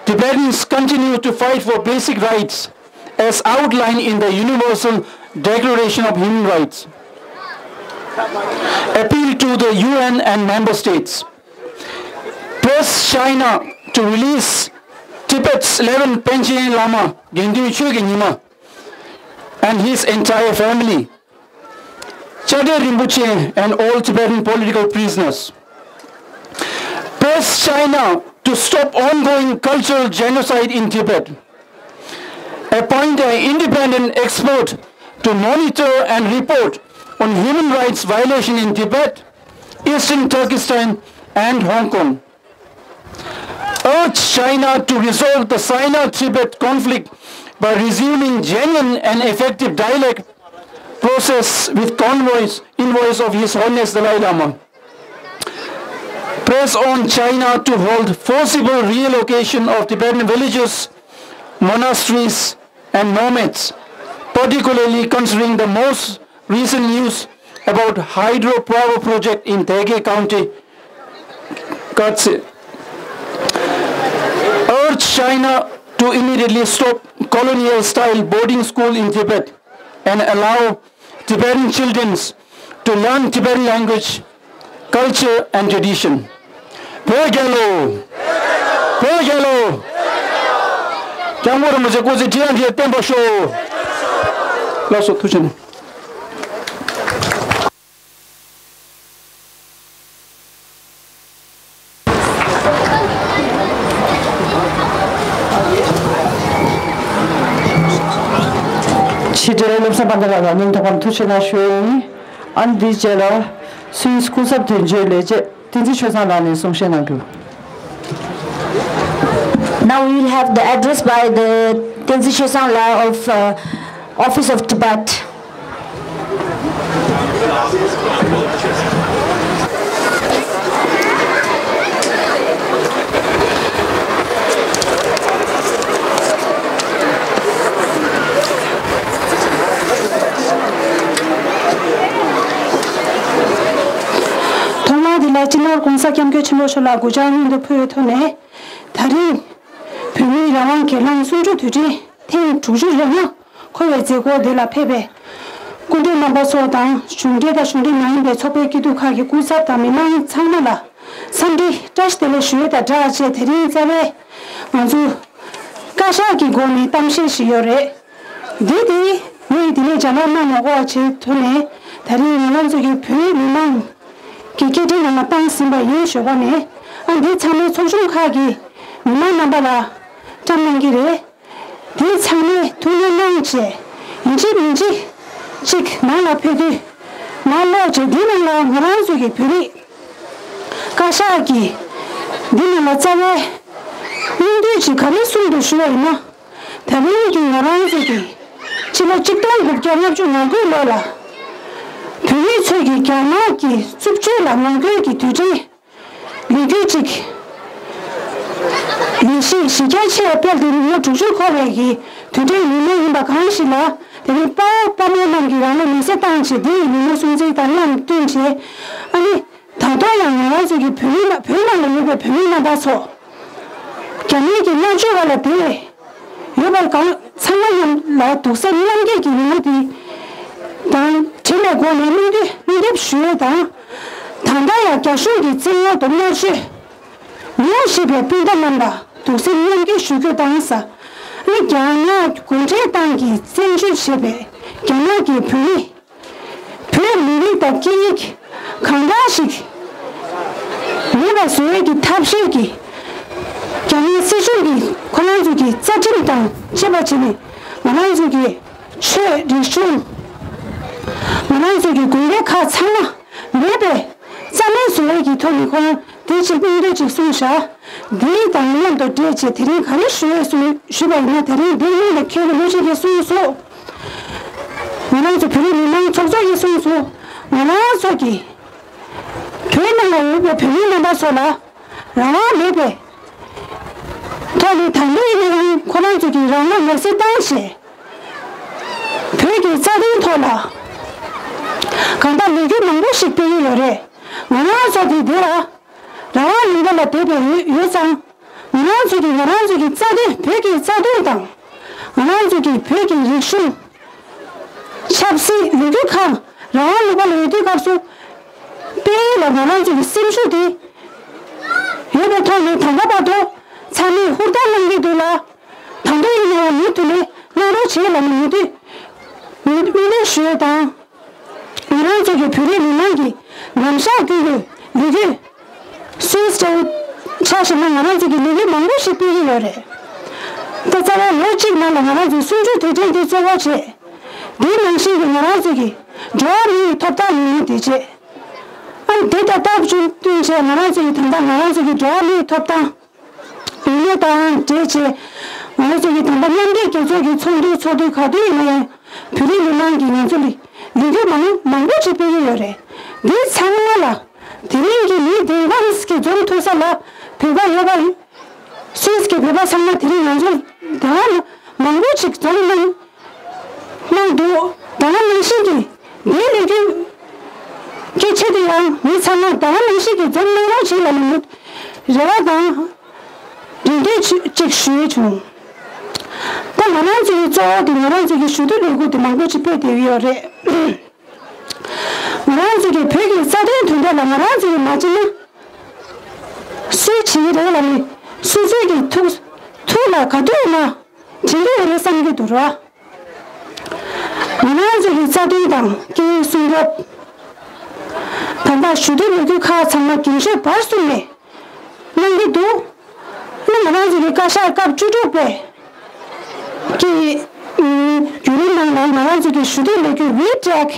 Tibetans continue to fight for basic rights as outlined in the Universal Declaration of Human Rights. Appeal to the U N and member states. Press China to release Tibet's eleventh Panchen Lama, Gendu Choge Nyima, and his entire family. Chade Rinpoche and all Tibetan political prisoners. Press China to stop ongoing cultural genocide in Tibet. Appoint an independent expert to monitor and report on human rights violation in Tibet, Eastern Turkestan, and Hong Kong. Urge China to resolve the Sino-Tibet conflict by resuming genuine and effective dialogue process with convoys, envoys of His Holiness Dalai Lama. Press on China to halt forcible relocation of Tibetan villages, monasteries, and nomads, particularly considering the most recent news about hydropower project in Thege County, Katse. Urge China to immediately stop colonial-style boarding school in Tibet and allow Tibetan children to learn Tibetan language, culture and tradition. བོད་རྒྱལ་ལོ། བོད་རྒྱལ་ལོ། སྐྱབས་མགོན་རིན་པོ་ཆེ་སྐུ་ཚེ་ཁྲི་ཡང་ཁྲི་བརྟན་པར་ཤོག་ལགས་སོ། ཐུགས་རྗེ་ཆེ། ཕྱི་དྲིལ་བློ་བཟང་དཔལ་ལྡན་ལགས་ལ་སྙིང་ཐག་པ་ནས་ཐུགས་རྗེ་གནང་ཞུ་ཡ་ཡིན། ཨ་ནི་འདིའི་རྗེས་ལ་སུད་སི་སྐུ་ཚབ་དོན་གཅོད་ལས་བྱེད་བསྟན་འཛིན་ཆོས་བཟང་ལགས་ནས་གསུང་བཤད་གནང་རྒྱུ། Now we will have the address by the Tenzin Shesang Lal of uh, Office of Tibet. ཐོག་མར་འདི་ལ་སྤྱི་ནོར་༸གོང་ས་༸སྐྱབས་མགོན་ཆེན་པོ་མཆོག་ལ་གུས་ཕྱག་སྔོན་དུ་ཕུལ་བའི་ཐོག་ནས། ད་རེས་བོད་མིའི་རང་དབང་སྒེར་ལངས་གསུམ་བཅུ་དུས་དྲན་ཐེངས་དྲུག་ཅུ་རེ་ལྔ་འཁོར་བའི་མཛད་སྒོ་འདི་ལ་ཕེབས་པའི་སྐུ་མགྲོན་རྣམ་པ་ཚོ་དང་གཞུང་འབྲེལ་དང་གཞུང་འབྲེལ་མ་ཡིན་པའི་ཚོགས་པའི་སྐྱིད་སྡུག་ཁག་གི་སྐུ་ཚབ་དང་མི་མང་ཚང་མ་ལ་འཚམས་འདྲི་བཀྲ་ཤིས་བདེ་ལེགས་ཞུ་ཡས་དང་སྦྲགས་བྱས། དེ་རིང་རྩ་བའི་ང་ཚོ་བཀའ་ཤག་གི་སྒོ་ནས་གཏམ་བཤད་ཞིག་ཡོད་རེད། འདི་དེ་ངས་དེ་ནས་རྒྱ་ནག་གནང་མ་དགོས་པ་བྱས་ཐོག་ནས་ད་རིང་ང་རང་ཚོ་གི་བོད་མི་མང་གི་སྐད་འཕྲིན་ནང་ལ་བཏང་ཟིན་པ་ཡིན། ཞོགས་པ་ནས་ ཨ་འདི་ཚང་མའི་ཚོགས་ཆུང་ཁག་གི་མི་མང་རྣམ་པ་ལ་བཀྲམ་གནང་གི་རེད། དེ་ཚང་མས་ཐུགས་སྣང་གནང་བྱས་ཡིན་གཅིག་མིན་གཅིག་ཅིག་ནང་ལ་ཕེབས་དུས་ནང་ལོགས་བྱས་འདི་ནང་ལ་ང་རང་ཚོ་གི་བོད་རིགས་བཀའ་ཤག་གིས་འདི་ནང་ལ་རྩ་བའི་སྙིང་བསྡུས་ཅིག་ག་རེ་གསུངས་འདུག་ཞུ་བ་ཡིན་ན། ད་རིང་གི་ང་རང་ཚོ་གི་ཕྱི་ལོ་ཆིག་སྟོང་དགུ་བརྒྱ་ལྔ་བཅུ་ང་དགུ་ལོ་ལ་བོད་མི་ཚོས་ཀྱི་རྒྱ་ནག་གི་རྩུབ་སྤྱོད་ལ་ངོ་རྒོལ་གྱི་དུས་དྲན་ལོ་རྒྱུས་ཅིག་ཡིན་གཤིས་གཞི་རྒྱ་ཆེ་བ་སྤེལ་ཏེ་ལོ་དྲུག་ཅུ་འཁོར་བའི་གི་དུས་དྲན་ཡིན་ནོ་ཡིན་པ་གང་ཞིག་ལ། དེ་རིང་དཔའ་བོ་དཔའ་མོ་རྣམས་ཀྱིས་རང་ལུས་མེར་སྲེག་བཏང་བྱས་འདི་ཡི་ལོ་ངོ་སྲུང་བརྩི་དང་མཉམ་བསྟུན་བྱས། ཨ་ནི་ད་དུང་ཡང་ང་རང་ཚོ་གི་བོད་མི་ན་བོད་ནང་ལ་ཡོད་པའི་བོད་མི་རྣམ་པ་ཚོ་རྒྱ་མིའི་གི་མནར་གཅོད་འོག་ལ་བསྡད་ཡོད་པ་གང་ཚང་མ་མཉམ་ལ་གདུང་སེམས་མཉམ་སྐྱེད་ཀྱི་ངང་དེ་དང་དྲན་པའི་སྒོ་ནས་སྨོན་འདུན་སྨོན་འདེབས་ཞུ་ཡས་དང་། ད་ལྟ་ཡང་རྒྱ་གཞུང་གི་བཙན་གཡེམ་དང་མནར་གཅོད་ཉུང་བཞིན་པའི་སྤུན་ཟླ་རྣམས་ལ་གདུང་སེམས་མཉམ་སྐྱེད་ཞུ་རྒྱུ་དང་ས་ནི་རྒྱ་ནག་གུང་ཁྲན་ཏང་གིས་བཙན་བྱོལ་བྱས་པའི་རྒྱ་ནག་གི་བོད་མི་བོད་མི་རིགས་དང་སྐད་ཡིག་གང་འདྲ་ཞིག་མེད་པ་བཟོ་ཡས་ཀྱི་ཐབས་ཤེས་ཀྱིས་རྒྱ་མིའི་སྲིད་གཞུང་གིས་ཁོ་རང་ཚོ་གི་རྩ་ཁྲིམས་དང་བཅས་པ་བྱས་ནས་ང་རང་ཚོ་གི་ཆོས་རིག་གཞུང་ང་རང་ཚོ་གི་དགོན་སྡེ་ཁག་ཚང་མ་མེད་པའི་རྩ་མེད་བཟོ་ཡས་ཀྱི་ཐོག་ནས་ཁོ་རང་དེ་ཅིག་སྙིང་འདོད་ཅིག་གསུངས་བཞག་འདི་དང་མཉམ་དུ་འབྲེལ་བྱས་དེ་རིང་ག་རེ་ཞུ་ཡས་གསུངས་ཞུས་པ་ཡིན་ན། དེ་རིང་འདི་སྔོན་ལ་མཁན་རིན་པོ་ཆེ་གིས་གསུངས་སོང་། ང་རང་ཚོ་བོད་རིགས་མི་མང་ཚོགས་གཙོ་ཡིས་གསུངས་སོང་། ང་རང་ཚོ་གི་བོད་ནང་ལ་ཡོད་པའི་བོད་མི་རྣམ་པ་ཚོ་ལ་རང་དབང་མེད་པའི་ཐོག་ནས་ད་ལྟ་ཡིན་ནའང་ཁོ་རང་ཚོ་གི་རང་དབང་མེར་སྲེག་བཏང་བྱས་བོད་ཀྱི་རྩ་དོན་ཐོག་ལ་གང་ལྟར་ལས་འགུལ་མང་པོ་ཞིག་སྤེལ་གྱི་ཡོད་རེད། ང་རང་ཚོ་དེ་འདི་ལ་རང་དབང་ལུང་པ་ལ་བསྡད་པའི་ཡོད་ཡོད་ཙང་། ང་རང་ཚོ་གི་ང་རང་ཚོ་གི་རྩ་དོན་བོད་ཀྱི་རྩ་དོན་དང་། ང་རང་ཚོ་གི་བོད་ཀྱི་རིག་གཞུང་། ཆབ་སྲིད་ལས་འགུལ་ཁག་རང་དབང་ལུང་པ་ལ་ཡོད་དུས་སྐབས་སུ་སྤེལ་ལ་ང་རང་ཚོ་གི་སེམས་ཤུགས་དེ་ཡོད་པའི་ཐོག་ནས་ད་ལྟ་བར་དུ་ཚང་མས་ཧུར་ཐག་གནང་གི་འདུག་ལ། ད་དུང་ཡིན་ནའང་མུ་མཐུད་ནས་གནང་རོགས་བྱེད་ལ་ནི་མུ་མཐུད་མུ་མཐུད་ཞུ་ཡས་དང་། ང་རང་ཚོ་གི་བོད་རིགས་མི་མང་གི་ཉམས་ཆག་བསྐྱུར་རྒྱུའི་ལས་འགུལ་སུད་སི་འདྲ་བོ་ཆ་བཞག་ན་ང་རང་ཚོ་གི་ལས་འགུལ་མང་པོ་ཞིག་སྤེལ་གྱི་ཡོད་རེད། ད་རྩ་བའི་ལོ་གཅིག་ནང་ལ་ང་རང་ཚོའི་གསུམ་བཅུའི་དུས་དྲན་དེ་གཙོ་བོ་བྱས། དེའི་ནང་བཞིན་གྱི་ང་རང་ཚོ་གི་འགྲོ་བ་མིའི་ཐོབ་ཐང་ཡོད་མེད་དེ་བྱས། ཨ་ནི་དེ་དང་སྟབས་བསྟུན་བྱས་ང་རང་ཚོ་གི་ད་ལྟ་ང་རང་ཚོ་གི་འགྲོ་བ་མིའི་ཐོབ་ཐང་ཡོད་མེད་དང་འབྲེལ་བྱས། ང་རང་ཚོ་གི་ད་ལྟ་མཉམ་འབྲེལ་རྒྱལ་ཚོགས་ཀྱི་ཚོགས་འདུའི་ཚོགས་དུས་ག་དུས་ཡིན་ན་ཡང་བོད་རིགས་མི་མང་གིས་ང་ཚོ་ལ་ལས་འགུལ་མང་མང་པོ་ཞིག་སྤེལ་གྱི་ཡོད་རེད། འདི་ཚང་མ་ལ་དེ་རིང་གི་ལི་ཏེ་ཝན་སི་གི་འཛོམས་ཐུབ་ས་ལ་བོད་པ་ཡོད་པ་ཡིན། སུད་སི་གི་བོད་པ་ཚང་མ་དེ་རིང་ང་ཚོ་ད་མང་པོ་ཞིག་འཛོམས་གནང་གནང་འདུག་ད་ག་ནང་བཞིན་གྱི་འདིའི་ལས་འགུལ་གྱི་ཆེད་དུ་ཡང་མི་ཚང་མ་ད་ག་ནང་བཞིན་གྱི་འཛོམས་གནང་རོགས་བྱེད་ལ་ནི་རེ་བ་དང་རེ་འདུན་ཅིག་ཞུ་ཡས་བྱུང་། ད་ང་རང་ཚོའི་གཙོ་བོ་དེ་ང་རང་ཚོ་གི་ཞུ་གཏུག་ལས་འགུལ་དེ་མང་པོ་ཅིག་སྤེལ་བསྡད་ཡོད་རེད། ང་རང་ཚོ་གི་བོད་ཀྱི་རྩ་དོན་དོན་དག་ལ་ང་རང་ཚོ་གི་མ་བྱེད་ན་སུས་བྱེད་ཀྱི་རེད་ལབ་ནས་སོ་སོའི་གི་ཐུགས་ཐུགས་ལ་ག་དུས་ཡིན་ན་དྲན་གྱི་ཡོད་རེད་བསམ་གྱི་འདུག་ར། ང་རང་ཚོ་གི་རྩ་དོན་དང་སྐད་ཡིག་སྲུང་སྐྱོབ། ད་ལྟ་ཞུ་གཏུག་ལས་འགུལ་ཁག་ཚང་མ་རྒན་གཞོན་བར་གསུམ་ནས་གནང་གི་འདུག་ཨ་ནི་ང་རང་ཚོ་གི་བཀའ་ཤག་སྐབས་བཅུ་དྲུག་པའི་གི་བརྒྱུད་རིམ་ནང་ལ་ང་རང་ཚོ་གི་ཞུ་གཏུག་ལས་འགུལ་ཝི་ཀྲེག་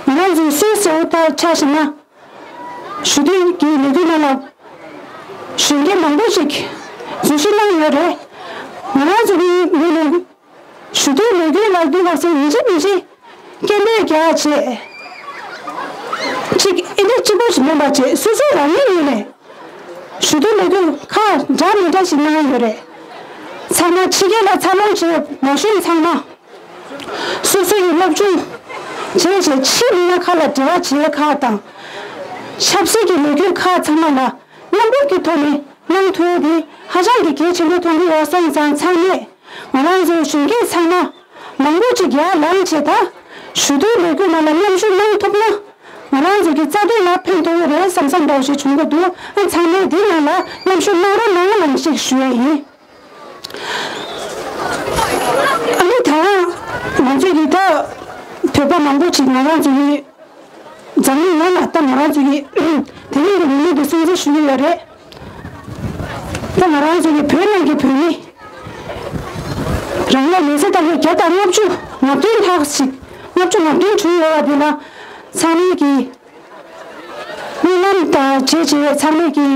ང་རང་ཚོའི་སུད་སི་འོ་ད་ཆ་བཞག་ན་ཞུ་གཏུག་གི་ལས་འགུལ་ནང་ལ་གཞོན་སྐྱེས་མང་པོ་ཞིག་འཛུལ་ཞུགས་གནང་ཡོད་རེད། ང་རང་ཚོ་གི་ངོས་ནས་ཞུ་གཏུག་ལས་འགུལ་ལ་དུས་སྐབས་སུ་ཉིན་ཞིག་ཉིན་ཞིག་སྐད་འབོད་རྒྱག་བྱས། གཅིག་ཨེ་འདྲ་གཅིག་པོ་ཞིག་མིན་པ་བྱས་སོ་སོ་རང་ཉིད་ངོས་ནས་ཞུ་གཏུག་ལས་འགུལ་ཁག་འདྲ་མི་འདྲ་ཞིག་གནང་ཡོད་རེད། ཚང་མ་ཕྱི་རྒྱལ་ལ་འཚར་ལོངས་བྱས་མ་བྱུང་ཚང་མ་སོ་སོ་ཡི་སློབ་སྦྱོང་བྱས་བྱས་ཕྱི་མི་སྣ་ཁག་ལ་འབྲེལ་བ་བྱེད་ཁག་དང་། ཆབ་སྲིད་ཀྱི་ལས་འགུལ་ཁག་ཚང་མ་ལ་མཉམ་རུབ་ཀྱི་ཐོག་ནས་གནང་ཐུབ་ཡ་དེ་ཧ་ཅང་གི་གལ་ཆེན་པོ་མཐོང་གི་ཡོད་སོང་ཙང་ཚང་མས་ང་རང་ཚོའི་གཞོན་སྐྱེས་ཚང་མ་མང་པོ་ཅིག་ཡར་ལངས་བྱས་ད་ཞུ་གཏུག་ལས་འགུལ་ནང་ལ་མཉམ་ཞུགས་གནང་ཐུབ་ན་ང་རང་ཚོ་གི་རྩ་དོན་ལ་ཕན་ཐོགས་ཡོད་རེད་བསམ་བསམ་འདྲ་བོ་ཞིག་བྱུང་གི་འདུག་ཨ་ཚང་མས་འདི་ནང་ལ་མཉམ་ཞུགས་གནང་རོགས་གནང་ལབ་ཞིག་ཞུ་ཡ་ཡིན། ཨ་ནི་ད་ང་ཚོས་ཀྱི་ད་བོད་པ་མང་པོ་ཅིག་ང་རང་ཚོ་གི་ འཛམ་གླིང་ཡོངས་ལ་ད་ང་རང་ཚོ་གི་དེ་རིང་གི་ཉིན་མོ་འདི་སྲུང་བརྩི་ཞུ་གི་ཡོད་རེད། ད་ང་རང་ཚོ་གི་བོད་ནང་གི་བོད་མི་རང་ལ་མི་ཚེ་ལྟ་བུའི་བརྒྱ་དང་ལྔ་བཅུ་ང་བདུན་ལྷག་ཞིག་ལྔ་བཅུ་ང་བདུན་བྱུང་ཡོད་པ་འདི་ལ་ཚང་མས་ཀྱི་སྨོན་ལམ་དང་བྱས་བྱས་ཚང་མས་ཀྱི་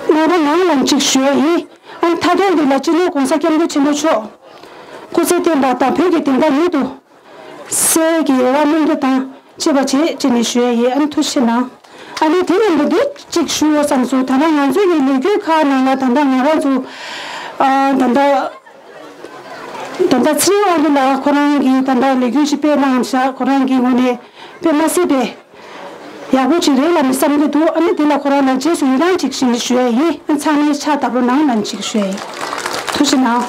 སྨོན་པ་གནང་ལན་ཅིག་ཞུ་ཡ་ཡིན། ཨ་མཐའ་དོན་འདི་ལ་སྤྱི་ནོར་༸གོང་ས་༸སྐྱབས་མགོན་ཆེན་པོ་མཆོག་སྐུ་ཚེ་བརྟན་པ་དང་བོད་ཀྱི་བདེན་མཐའ་མྱུར་དུ་གསལ་གྱི་རེ་བ་སྨོན་འདུན་དང་བཅས་པ་བྱེད་ཅེས་ནས་ཞུ་ཡ་ཡིན། ཨ་ནི་ཐུགས་རྗེ་གནང་། ཨ་ནི་དེ་ཡིན་པ་འདི་གཅིག་ཞུ་ཡོད་བསམ་སོང་། ད་ལྟ་ང་ཚོ་ཡི་ལས་འགུལ་ཁག་ནང་ལ་ད་ལྟ་ང་རང་ཚོ་ཨ་ད་ལྟ་ད་ལྟ་ཚེ་རིང་དབང་འདུས་ལགས་ཁོ་རང་གིས་ད་ལྟ་ལས་འགུལ་ཞིག་སྤེལ་གནང་བཞག་ཁོ་རང་གི་ངོས་ནས་དཔེ་མ་སྲིད་པའི་ཡག་པོ་ཅིག་རེད་ལབ་ནས་བསམ་གྱི་འདུག་ཨ་ནི་དེ་ལ་ཁོ་རང་ལ་རྗེས་སུ་ཡི་རང་ཅིག་ཞུ་ཡ་ཡིན། ཨ་ཚང་མས་ཕྱག་བརྡབ་རོགས་གནང་ལབ་ཅིག་ཞུ་ཡ་ཡིན། ཐུགས་རྗེ་གནང་།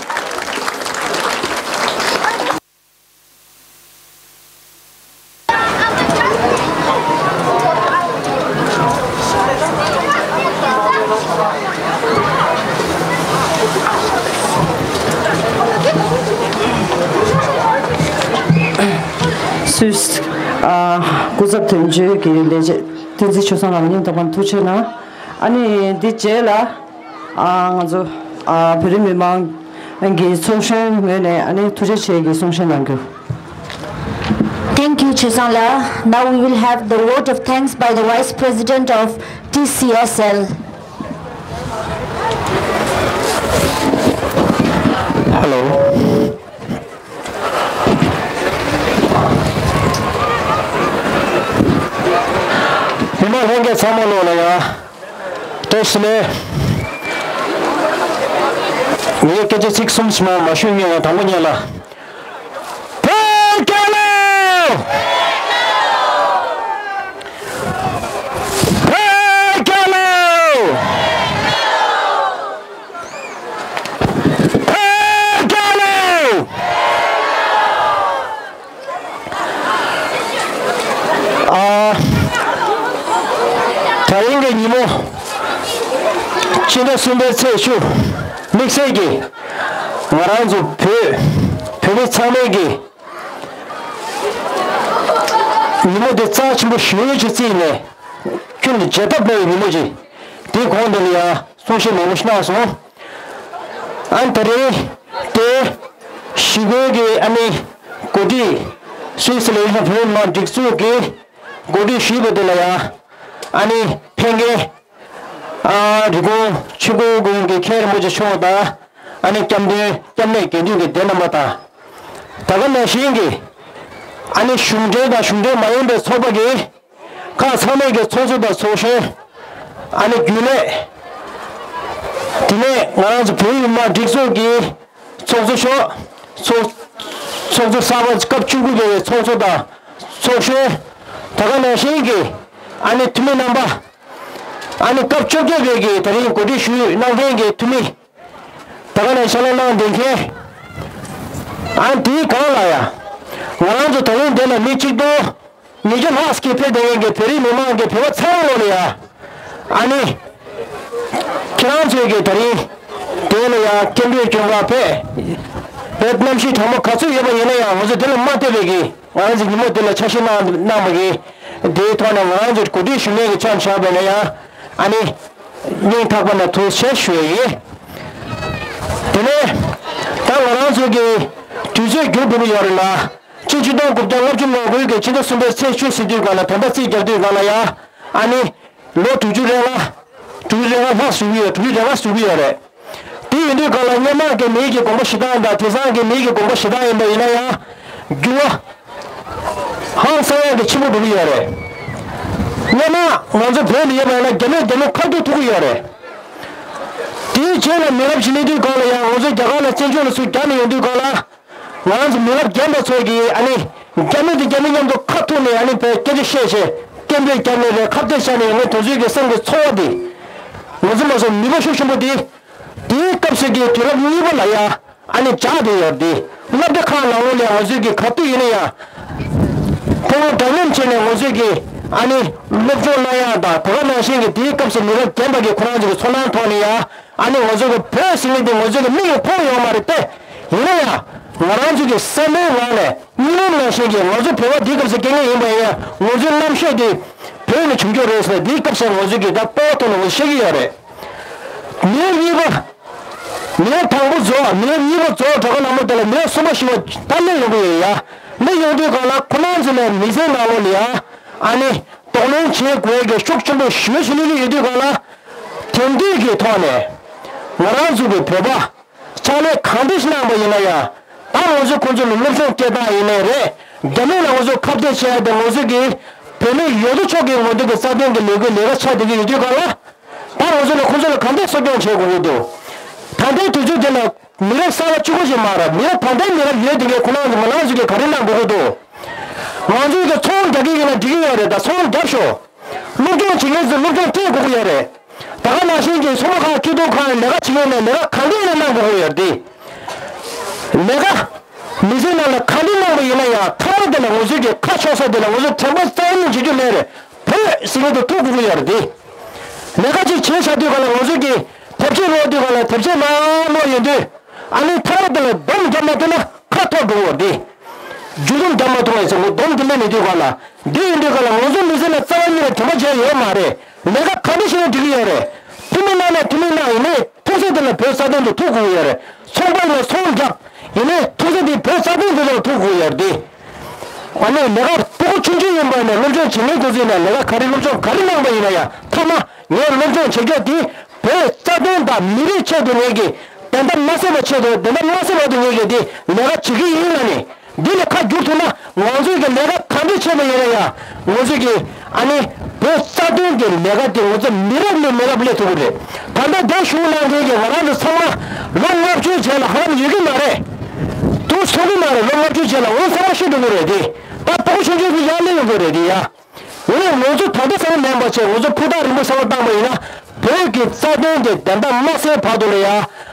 སུད་སི་ཨ་སྐུ་ཚབ་དོན་གཅོད་ཀྱི་ལས་བྱེད་བསྟན་འཛིན་ཆོས་བཟང་ལགས་སྙིང་ཐག་པ་ནས་ཐུགས་རྗེ་གནང་། ཨ་ནི་འདི་རྗེས་ལ་ཨ་ང་ཚོ་ཨ་བོད་རིགས་མི་མང་གི་ཚོགས་གཞོན་ངོས་ནས་ཨ་ནི་ཐུགས་རྗེ་ཆེ་གི་གསུང་བཤད་གནང་རྒྱུ། Thank you, Chosang La. Now we will have the vote of thanks by the Vice President of T C S L. Hello. མི་མང་ལྷན་རྒྱས་ཚང་མ་ལོག་ལ་ཡ། བཀྲ་ཤིས་བདེ་ལེགས། ངས་སྐད་ཆ་ཚིག་གསུམ་ཞིག་མ་མ་ཞུས་ངས་དང་པོ་ཉན་ལ། བོད་རྒྱལ་ལོ། བོད་རྒྱལ་ལོ། བོད་རྒྱལ་ལོ། ཨ། ད་རིང་གི་ཉིན་མོ། སྤྱི་ཟླ་གསུམ་པའི་ཚེས་བཅུ། དམིགས་བསལ་གྱིས་ང་རང་ཚོ་བོད་བོད་མི་ཚང་མས་ཀྱི་ཉིན་མོ་འདི་རྩ་ཆེན་པོ་ཞེ་པོ་ཅིག་བརྩིས་ནས་ཁྱོན་ནས་བརྗེད་ཐབས་མེད་པའི་ཉིན་མོ་ཅིག་དེའི་གོང་དེ་ལ་ཡང་གསུང་བཤད་མང་པོ་ཞིག་གནང་སོང་། ཨ་ནི་ད་རེས་དེ་གཞིས་ཁོངས་ཀྱི་ཨ་ནི་འགོ་ཁྲིད་སུད་སི་ལ་ཡོད་པའི་བོད་མི་མང་སྒྲིག་འཛུགས་ཀྱི་འགོ་ཁྲིད་ཞུས་པ་དེ་ལ་ཡང་ཨ་ནི་ཕེབས་མཁན་ཨ་རི་ཀོན་ཆོས་འཁོར་དགོན་གྱི་མཁན་རིན་པོ་ཆེ་མཆོག་དང་ཨ་ནི་སྐྱབས་མགོན་སྐྱབས་གནས་དགེ་འདུན་གྱི་སྡེ་རྣམ་པ་དང་། ད་ག་ནང་བཞིན་གྱི་ཨ་ནི་གཞུང་འབྲེལ་དང་གཞུང་འབྲེལ་མ་ཡིན་པའི་ཚོགས་པ་གི་ཁག་ཚང་མའི་གི་ཚོགས་གཙོ་དང་ཚོགས་གཞོན། ཨ་ནི་རྒྱུན་ལས། དེ་ནས་ང་རང་ཚོ་བོད་མི་མང་སྒྲིག་འཛུགས་ཀྱི་ཚོགས་གཙོ་མཆོག་ཚོགས་ཚོགས་གཙོ་གསར་པ་སྐབས་བཅུ་དགུ་པའི་ཚོགས་གཙོ་དང་ཚོགས་གཞོན། ད་ག་ནང་བཞིན་གྱི་ཨ་ནི་འཐུས་མི་རྣམ་པ། ཨ་ནི་སྐབས་བཅོ་བརྒྱད་པའི་གི་ད་རིང་གོ་སྒྲིག་ཞུས་གནང་མཁན་གྱི་འཐུས་མི། ད་ག་ནས་ཕྱག་ལས་གནང་བསྡད་མཁན། ཨ་ནི་དེའི་སྒང་ལ་ཡ། ང་རང་ཚོ་ད་རིང་འདི་ལ་མི་གཅིག་སྟོང་ཉིས་བརྒྱ་ལྷག་ཅིག་ཕེབས་བསྡད་མཁན་གྱི་བོད་རིགས་མི་མང་གི་བོད་པ་ཚང་མ་ལོག་ལ་ཡ། ཨ་ནི། ཁྱེད་རང་ཚོའི་གི་ད་རིང་། དེ་ལ་ཡ་སྐད་འབོད་སྐྱོན་པ་ཕེབས། བོད་གནམ་གཤིས་གྲང་མོ་ག་ཚོད་ཡོད་པ་ཡིན་ན་ཡང་ང་ཚོ་དེ་ལ་མ་ལྟོས་པའི་གི་ང་རང་ཚོ་ཉིན་མོ་དེ་ལ་འཆར་གཞི་གནང་གནང་བ་གི། དེའི་ཐོག་ནས་ང་རང་ཚོ་གོ་སྒྲིག་ཞུ་མཁན་གྱི་ཆ་བཞག་པ་ན་ཡང་ཨ་ནི། སྙིང་ཐག་པ་ནས་ཐུགས་རྗེ་ཆེ་ཞུ་ཡི་ཡིན། དེ་ནས་ད་ང་རང་ཚོ་གི་དུས་ཚོད་རྒྱུན་འགྲོ་གི་ཡོད་རེད་ལ། སྤྱི་ཆིག་སྟོང་དགུ་བརྒྱ་ལྔ་བཅུ་ང་དགུ་གི་ཕྱི་ཟླ་གསུམ་པའི་ཚེས་བཅུ་ཟིན་དུས་སྒང་ལ་ད་ལྟ་རྩིས་རྒྱག་དུས་སྒང་ལ་ཡ། ཨ་ནི། ལོ་དྲུག་ཅུ་རེ་ལྔ། དྲུག་ཅུ་རེ་ལྔ་ལྷག་ཟིན་གྱི་ཡོད། དྲུག་ཅུ་རེ་ལྔ་ཟིན་གྱི་ཡོད་རེད། དེ་ཡིན་དུས་སྒང་ལ་སྔོན་མ་གི་མི་གི་དགོངས་པ་བཞེས་སྟངས་དང་དེང་སང་གི་མི་གི་དགོངས་པ་བཞེས་སྟངས་ཡིན་པ་ཡིན་ན་ཡང་། འགྱུར་བ། ཧང་སང་ཡག་གི་ཆེན་པོ་འགྲོ་གི་ཡོད་རེད། སྔོན་མ་ང་ཚོ་བོད་ལ་ཡོད་པ་ཡིན་ན་རྒྱ་མི་རྒྱ་མི་ཁ་ཐུག་ཐུག་གི་ཡོད་རེད། དེའི་རྗེས་ལ་མི་རབས་ཤིག་སླེབས་དུས་སྒང་ལ་ཡང་ང་ཚོ་རྒྱ་གར་ལ་བཙན་བྱོལ་ལ་ཚུར་རྒྱ་ནས་ཡོང་དུས་སྒང་ལ། ང་རང་ཚོ་མི་རབས་རྒན་པ་ཚོ་གིས་ཨ་ནི། རྒྱ་མི་དང་རྒྱ་མི་མཉམ་དུ་ཁ་ཐུག་ནས་ཨ་ནི་བོད་སྐད་ཆ་བཤད་བྱས་སྐད་འབོད་རྒྱབ་ནས་རེད་ཁ་གཏད་བྱས་ནས་ཡོང་མཁན་དེ་ཚོའི་གི་སེམས་ཀྱི་ཚོར་བ་དེ། ང་ཚོ་མ་སོང་ནུས་པ་ཤུགས་ཆེན་པོ་དེ། དེའི་སྐབས་སུ་གི་དུས་རབས་གཉིས་པ་ལ་ཡ་ཨ་ནི་འཇགས་བསྡད་ཡོད་དེ། སློབ་གྲྭ་ཁག་ནང་ལོགས་ལ་ང་ཚོས་གི་ག་དུས་ཡིན་ན་ཡང་། ཁོང་ལ་འདྲ་མཉམ་བྱས་ནས་ང་ཚོས་གི་ཨ་ནི་སློབ་སྦྱོང་གནང་ཡག་དང་དེ་ག་ནང་བཞིན་གི་དེའི་སྐབས་སུ་མི་རབས་རྒན་པ་གི་ཁོ་རང་ཚོ་གི་ཚོར་སྣང་ཐོག་ནས་ཡ། ཨ་ནི་ང་ཚོ་གི་བོད་ཟེར་མཁན་དེ་ང་ཚོ་གི་མིག་ལ་མཐོང་ཡོད་མ་རེད་དེ། ཡིན་ན་ཡང་ ང་རང་ཚོ་གི་བསམ་པའི་ངང་ནས་གཉིད་རིམ་ནང་བཞིན་གྱི་ང་ཚོ་བོད་པ་འདི་སྐབས་སུ་སྐད་ངན་ཡིན་པ་ཡིན་ཡང་ང་ཚོའི་རྣམ་ཤེས་དེ་བོད་ནས་བྱུང་རྒྱུ་རེད་ཟེར་འདིའི་སྐབས་སུ་ང་ཚོ་གི་ད་སྤོབས་པ་ཐོག་ནས་ང་ཚོ་བཤད་ཀྱི་ཡོད་རེད། མི་གཉིས་པ། མི་དང་པོ་རྫོགས། མི་གཉིས་པ་རྫོགས་གྲོགས་ལ་མོ་དེ་ལ་མི་གསུམ་པ་བཞི་པ་ད་སླེབས་ཡོང་གི་ཡོད་ཡ། སླེབས་ཡོང་དུས་སྒང་ལ་ཁོ་རང་ཚོ་ནས་མི་ཚེའི་ནང་ལོགས་ལ་ཡ། ཨ་ནི། གདོང་ལེན་བྱེད་དགོས་ཀྱི་ཤུགས་ཆེན་པོ་ཞེ་པོ་ཞིག་སླེབས་ཀྱི་ཡོད་དུས་སྒང་ལ། དེང་དུས་ཀྱི་ཐོག་ནས། ང་རང་ཚོ་གི་བོད་པ། ཕྱག་ལས་གང་འདྲ་ཞིག་གནང་པ་ཡིན་ན་ཡང་། ད་ང་ཚོས་ཁོང་ཚོ་ལ་སློབ་སྦྱོང་སྤྲད་སྟངས་ཡིན་ནའི་རེད། རྒྱ་མི་ལ་ང་ཚོས་ཁ་གཏད་བྱས་ཏེ་ང་ཚོ་གི་བོད་མི་ཡོད་དོ་ཅོག་གི་ངོ་འདུག་གི་རྩ་དོན་གྱི་ལས་འགུལ་ལས་ཀ་ཆགས་བསྡད་ཀྱི་ཡོད་དུས་སྒང་ལ། ད་ང་ཚོ་ལ་ཁོང་ཚོ་ལ་གང་འདྲ་གསོ་སྐྱོང་བྱེད་དགོས་ཀྱི་འདུག་ད་ལྟའི་དུས་ཚོད་འདི་ལ་མི་རབས་གསར་པ་གཅིག་པོ་ཞིག་མ་རེད། མི་རབས་ད་ལྟའི་མི་རབས་ཡོད་དེ་གའི་ཁོ་རང་ཚོ་ང་རང་ཚོ་གིས་ག་རེ་གནང་དགོས་ཀྱི་འདུག་ང་ཚོ་གིས་ཚོང་རྒྱག་གི་ཡིན་ན་འགྲིག་གི་ཡོད་རེད། ད་ཚོང་རྒྱབ་ཤོག་སློབ་སྦྱོང་བྱེད་མཁན་ཚོས་སློབ་སྦྱོང་སྤྲད་དགོས་ཀྱི་ཡོད་རེད། ད་ག་ནང་བཞིན་གྱི་ཚོང་པ་ཁག་སྐྱིད་སྡུག་ཁག་ལས་ཀ་བྱེད་མཁན་ནས་ལས་ཀ་གང་འདྲ་ཡིན་ན་གནང་དགོས་ཀྱི་ཡོད་རེད་དེ། ལས་ཀ་མི་ཚེ་ནང་ལ་གང་འདྲ་གནང་བ་ཡིན་ན་ཡང་མཐའ་མ་དེ་ལ་ང་ཚོའི་གི་ཁ་ཕྱོགས་ས་དེ་ལ་ང་ཚོ་དྲན་པ་རྩ་བ་ནས་བརྗེད་རྒྱུ་མེད་རེད། བོད་ཟེར་མཁན་དེ་ཐུག་དགོས་ཀྱི་ཡོད་རེད་དེ། ལས་ཀ་ཅིག་བྱས་བཞག་དུས་ག་ལ་ང་ཚོའི་གི་དེབ་ཆས་ཀློག་དུས་ག་ལ་དེབ་ཆས་མང་པོ་ཡོད་དུས། ཨ་ནི་མཐའ་མ་དེ་ལ་སྡོམ་རྒྱབ་མ་ཐུབ་ན་ཁ་འཐོར་འགྲོ་བ་རེད། མཇུག་སྡོམ་རྒྱབ་མ་ཐུབ་པ་ཡིན་ཙང་ངོ་སྡོམ་དེ་སླེབས་མེད་དུས་ག་ལ། འདི་ཡིན་དུས་ག་ལ་ང་ཚོ་མི་ཚེ་ལ་རྩ་བ་ཉིད་ནས་དྲན་པ་བརྗེད་ཡོད་མ་རེད། ལས་ཀ་ག་འདྲ་ཞིག་ཡང་འགྲིག་གི་ཡོད་རེད། ཐུགས་སྨོན་གནང་ན་ཐུགས་སྨོན་གནང་ཡིན་ནའི་ཐུགས་སེམས་དེ་ལ་བོད་རྩ་དོན་དུ་ཐུག་དགོས་ཀྱི་ཡོད་རེད། ཚོང་པ་ཡིན་ན་ཚོང་རྒྱག་ཡིན་ནའི་ཐུགས་སེམས་དེ་བོད་རྩ་དོན་དུ་ལ་ཐུག་དགོས་ཀྱི་ཡོད་རེད་དེ། ཨ་ནི་ལས་ཀ་སྤུ་གུ་ཆུང་ཆུང་ཡིན་པ་ཡིན་ན་སློབ་སྦྱོང་བྱེད་མཁན་ཁོ་ཚོ་ཡིན་ན་ལས་ཀ་ག་རེ་སློབ་སྦྱོང་ག་རེ་གནང་པ་ཡིན་ན་ཡང་མཐའ་མ་ངས་སློབ་སྦྱོང་བྱེད་རྒྱུ་དེ་བོད་རྩ་དོན་དང་མི་རིགས་ཆེད་དུ་ངས་ཀྱི་བདེན་མཐའ་མ་གསལ་བ་ཆེད་དུ་བདེན་མཐའ་མ་གསལ་བར་དུ་ངས་ཀྱི་དེ་ལས་ཀ་བྱེད་ཀྱི་ཡིན་ལ་ནི། འདི་ལ་ཁ་བསྒྱུར་ཐུབ་ན་ང་ཚོའི་གི་ལས་ཀ་ག་འདྲ་བྱས་པ་ཡིན་ན་ཡང་ང་ཚོའི་གི་ཨ་ནི་བོད་རྩ་དོན་གི་ལས་ཀ་དེ་ང་ཚོ་མི་རབས་ནས་མི་རབས་སླེབས་ཐུབ་ཀྱི་རེད། ད་ལྟ་འདིར་བཞུགས་གནང་མཁན་གྱི་ང་རང་ཚོ་ཚང་མ་ལོ་ལྔ་བཅུའི་རྗེས་ལ་ཧ་ལམ་ཡོད་ཀྱི་མ་རེད། དུ་སོང་གི་མ་རེད། ལོ་ལྔ་བཅུའི་རྗེས་ལ་འོ་ཚང་མ་ཤི་འགྲོ་གི་རེད་དེ། ད་སྤུ་གུ་ཆུང་ཆུང་གི་ཡར་སླེབས་ཡོང་གི་རེད་དེ་ཡ། འོ་ང་ཚོ་ད་ལྟ་བསམ་བློ་ནན་པ་བྱས་ང་ཚོ་ཕུགས་ཐག་རིང་པོ་བསམ་བློ་བཏང་པ་ཡིན་ན་བོད་ཀྱི་རྩ་དོན་དེ་བདེན་མཐའ་མ་གསལ་བར་དུ་ལ་ཡ་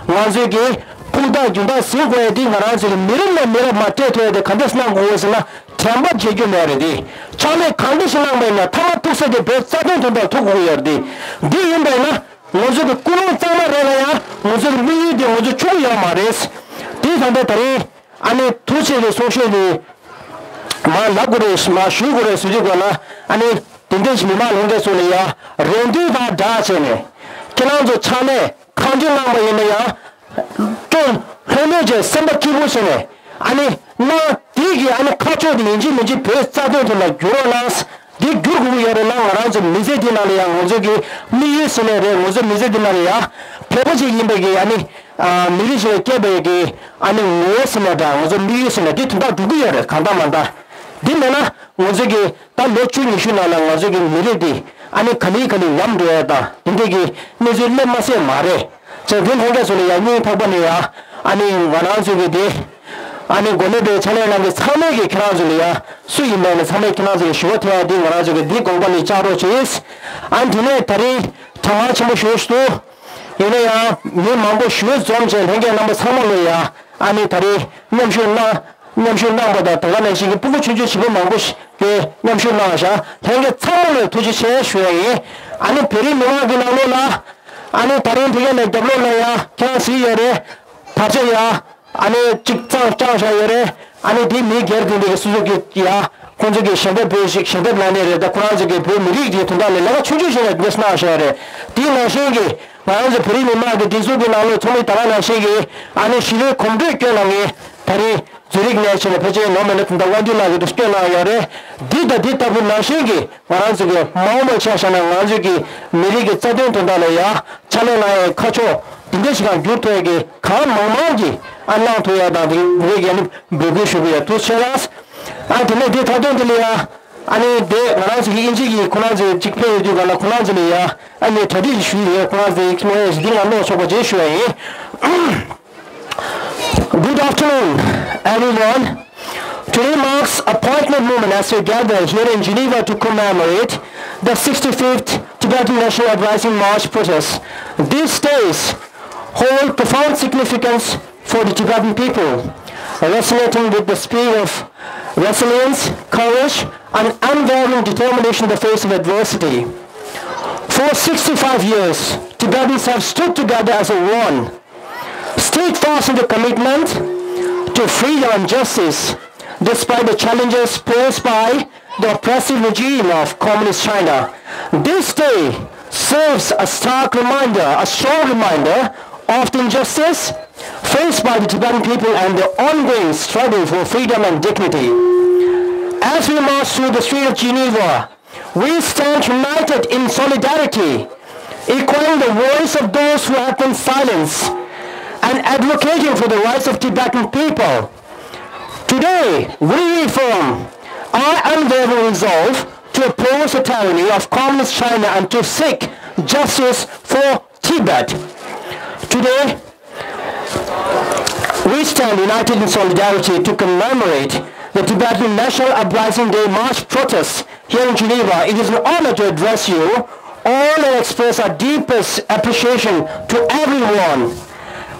ང་ཚོས་ཀྱི་ཕུགས་ཐག་རྒྱུན་ཐག་ཟིན་དགོས་ཡ་དེ་ང་རང་ཚོ་གི་མི་རབས་ནས་མི་རབས་མར་སྤྲད་ཐུབ་ཡ་དེ་ག་འདྲས་གནང་དགོས་ཟེར་ན་དྲན་པ་བརྗེད་རྒྱུ་མེད་རེད་དེ། ཕྱག་ལས་གང་འདྲ་ཞིག་གནང་པ་ཡིན་ན་མཐའ་མ་ཐུག་ས་དེ་བོད་རྩ་དོན་དོན་དག་ཐུག་དགོས་ཡ་རེད་དེ། འདི་ཡིན་པ་ཡིན་ན་ང་ཚོ་གི་ཀུན་སློང་གཙང་མ་རེད་ལ་ཡ་ང་ཚོ་གི་དམིགས་ཡུལ་དེ་ང་ཚོ་ཆུང་ཡོད་མ་རེད། དེ་ད་ལྟ་ད་རེས་ཨ་ནི་ཐུགས་རྗེ་ཆེ་གི་གསུང་བཤད་དེ། མར་ལབ་དགོས་རེད། མར་ཞུ་དགོས་རེད་ཟེར་དུས་སྒང་ལ་ཨ་ནི་དེ་འདྲས་ཞིག་མི་མང་ལྷན་རྒྱས་ཚོ་ལ་ཡ་རེ་འདུན་དང་སྦྲགས་བྱས་ནས་ཁྱེད་རང་ཚོ་ཕྱག་ལས་གང་ཅི་གནང་པ་ཡིན་ན་ཡང་ཅུང་ལྷོད་ལྷོད་བྱས་སེམས་པ་སྐྱིད་པོ་བྱས་ནས་ཨ་ནི་གནང་དེ་གི་ཨ་ནི་ཁ་ཕྱོགས་དེ་ཡིན་གཅིག་མིན་གཅིག་བོད་རྩ་དོན་དེ་ལ་བསྒྱུར་རོགས་གནང་། འདི་བསྒྱུར་དགོས་ཀྱི་ཡོད་རེད་ལ། ང་རང་ཚོ་མི་ཚེ་འདི་ནང་ལ་ཡང་ང་ཚོ་གི་དམིགས་ཡུལ་ཟེར་ནས་རེད། ང་ཚོ་མི་ཚེ་འདི་ནང་ལ་ཡང་བོད་པ་ཅིག་ཡིན་པའི་གི་ཨ་ནི་ཨ་མི་རིགས་ཤིག་ལ་སྐྱེས་པའི་གི་ཨ་ནི་ངོ་བོ་ཟེར་ནས་འདྲ་ང་ཚོ་དམིགས་ཡུལ་ཟེར་ནས་འདི་དོན་དག་འགྲོ་གི་ཡོད་རེད། གང་ལྟར་མ་ལྟར་འདི་མེད་ན་ང་ཚོ་གི་ད་ལོ་བཅུ་ཉི་ཤུ་ནང་ལ་ང་ཚོ་གི་མི་རིགས་འདི་ཨ་ནི་ག་ལེ་ག་ལེ་ཉམས་འགྲོ་ཡ་དང་དེ་འདྲའི་གི་གནས་ཚུལ་སླེབས་མ་སྲིད་མ་རེད། བྱས་ཙང་འདི་ལྷན་རྒྱས་ཚོ་ལ་ཡང་སྙིང་ཐག་པ་ནས་ཡང་ཨ་ནི་ང་རང་ཚོ་གི་འདི། ཨ་ནི་གོ་གནས་པའི་ཕྱག་ལས་གནང་མཁན་ཚང་མས་ཀྱིས་ཁྱེད་རང་ཚོ་ལ་ཡ་སུ་ཡིན་པ་ནས་ཚང་མས་ཁྱེད་རང་ཚོ་ལ་ཞུ་བ་ཐེ་བ་འདི་ང་རང་ཚོ་གི་འདི་དགོངས་པ་ལ་བཅངས་རོགས་བྱེད། ཨ་ནི་དེ་ནས་ད་རིང་གྲངས་མང་ཆེན་པོ་ཞེ་པོ་ཞིག་འདུག་ཡིན་ན་ཡང་མི་མང་པོ་ཞེ་པོ་འཛོམས་བྱས་ལྷན་རྒྱས་རྣམ་པ་ཚང་མ་ལ་ཡ་ཨ་ནི་ད་རིང་མཉམ་ཞུགས་གནང་མཉམ་ཞུགས་གནང་བ་དང་ད་ག་ནང་བཞིན་གྱི་སྤུ་གུ་ཆུང་ཆུང་བྱིས་པ་མང་པོ་ཞིག་གིས་མཉམ་ཞུགས་གནང་བཞག་ལྷན་རྒྱས་ཚང་མ་ལ་ཐུགས་རྗེ་ཆེ་ཞུ་ཡ་ཡིན། ཨ་ནི་བོད་རིགས་མི་མང་གི་ནང་ལོགས་ལ་ཨ་ནི་ད་རིང་དེ་ག་ནས་རྒྱབ་ལོགས་ལ་ཡ་ཁྱེད་རང་གཟིགས་ཡོད་རེད། དར་ཆ་ཡ། ཨ་ནི་གཅིག་གཙང་སྦྲ་བཞག་ཡོད་རེད། ཨ་ནི་དེ་མི་སྒེར་དེ་འདྲ་གི་སོ་སོ་གི་ཡ། ཁོང་ཚོ་གི་ཞལ་འདེབས་འབུལ་ཞིག་ཞལ་འདེབས་ལ་ནི་རེད། ད་ཁོ་རང་ཚོ་གི་བོད་མི་རིགས་ཀྱི་དོན་དག་ལ་ལས་ཀ་ཆུང་ཆུང་ཞིག་ལ་འདེབས་གནང་བཞག་ཡོད་རེད། དེ་ནང་བཞིན་གི་ང་རང་ཚོ་བོད་རིགས་མི་མང་གི་སྒྲིག་འཛུགས་ཀྱི་ནང་ལོགས་ཚོགས་མི་ད་ག་ནང་བཞིན་གི་ཨ་ནི་ཞི་བའི་གོམ་བགྲོད་སྐྱོད་གནང་མཁན་ད་རེས་ཛུ་རིག་ནས་བྱས་ནས་ཕལ་ཆེར་ནོར་མེད་ན་དེ་འདྲ་དབང་འདུས་ལགས་ཀྱིས་འདུག་སྐྱོད་གནང་ཡོད་རེད། འདི་དང་འདི་ལྟ་བུ་ནང་བཞིན་གི་ང་རང་ཚོ་གི་མ་འོངས་པ་ཆ་བཞག་ན་ང་ཚོ་གི་མི་རིགས་ཀྱི་རྩ་དོན་དོན་དག་ལ་ཡ་ཕྱག་ལས་གནང་ཡའི་ཁ་ཕྱོགས་འདི་འདྲ་ཞིག་གང་བསྒྱུར་ཐུབ་ཡ་གི་གང་མང་མང་གི་ཨ་གནང་ཐུབ་ཡ་དང་དེ་རིགས་ཡ་ནི་འབོད་སྐུལ་ཞུ་གི་ཡ། ཐུགས་རྗེ་ཆེ་ལགས། ཨ་དེ་ནས་འདི་མཐའ་དོན་དེ་ལ་ཡ་ཨ་ནི་དེ་ང་རང་ཚོ་གི་དབྱིན་ཇི་གི་ཁོ་རང་ཚོའི་གཅིག་ཕེབས་ཡོད་དུས་ག་ལ་ཁོ་རང་ཚོ་ལ་ཡ་ཨ་ནི་གྲ་སྒྲིག་ཞུས་ཡོད། ཁོ་རང་ཚོའི་ཁྱི་མོ་ཡ་ཞིག་འདི་ང་ཀློག་ཆོག་པ་བྱས་ཞུ་ཡ་ཡིན། Good afternoon, everyone. Today marks a poignant moment as we gather here in Geneva to commemorate the sixty-fifth Tibetan National Uprising March protests. These days hold profound significance for the Tibetan people, resonating with the spirit of resilience, courage, and unwavering determination in the face of adversity. For sixty-five years, Tibetans have stood together as a one, steadfast in the commitment to freedom and justice despite the challenges posed by the oppressive regime of Communist China. This day serves a stark reminder, a strong reminder of the injustice faced by the Tibetan people and their ongoing struggle for freedom and dignity. As we march through the streets of Geneva, we stand united in solidarity, echoing the voice of those who have been silenced and advocating for the rights of Tibetan people. Today, we reaffirm our unwavering resolve to oppose the tyranny of Communist China and to seek justice for Tibet. Today, we stand united in solidarity to commemorate the Tibetan National Uprising Day March protests here in Geneva. It is an honor to address you all and express our deepest appreciation to everyone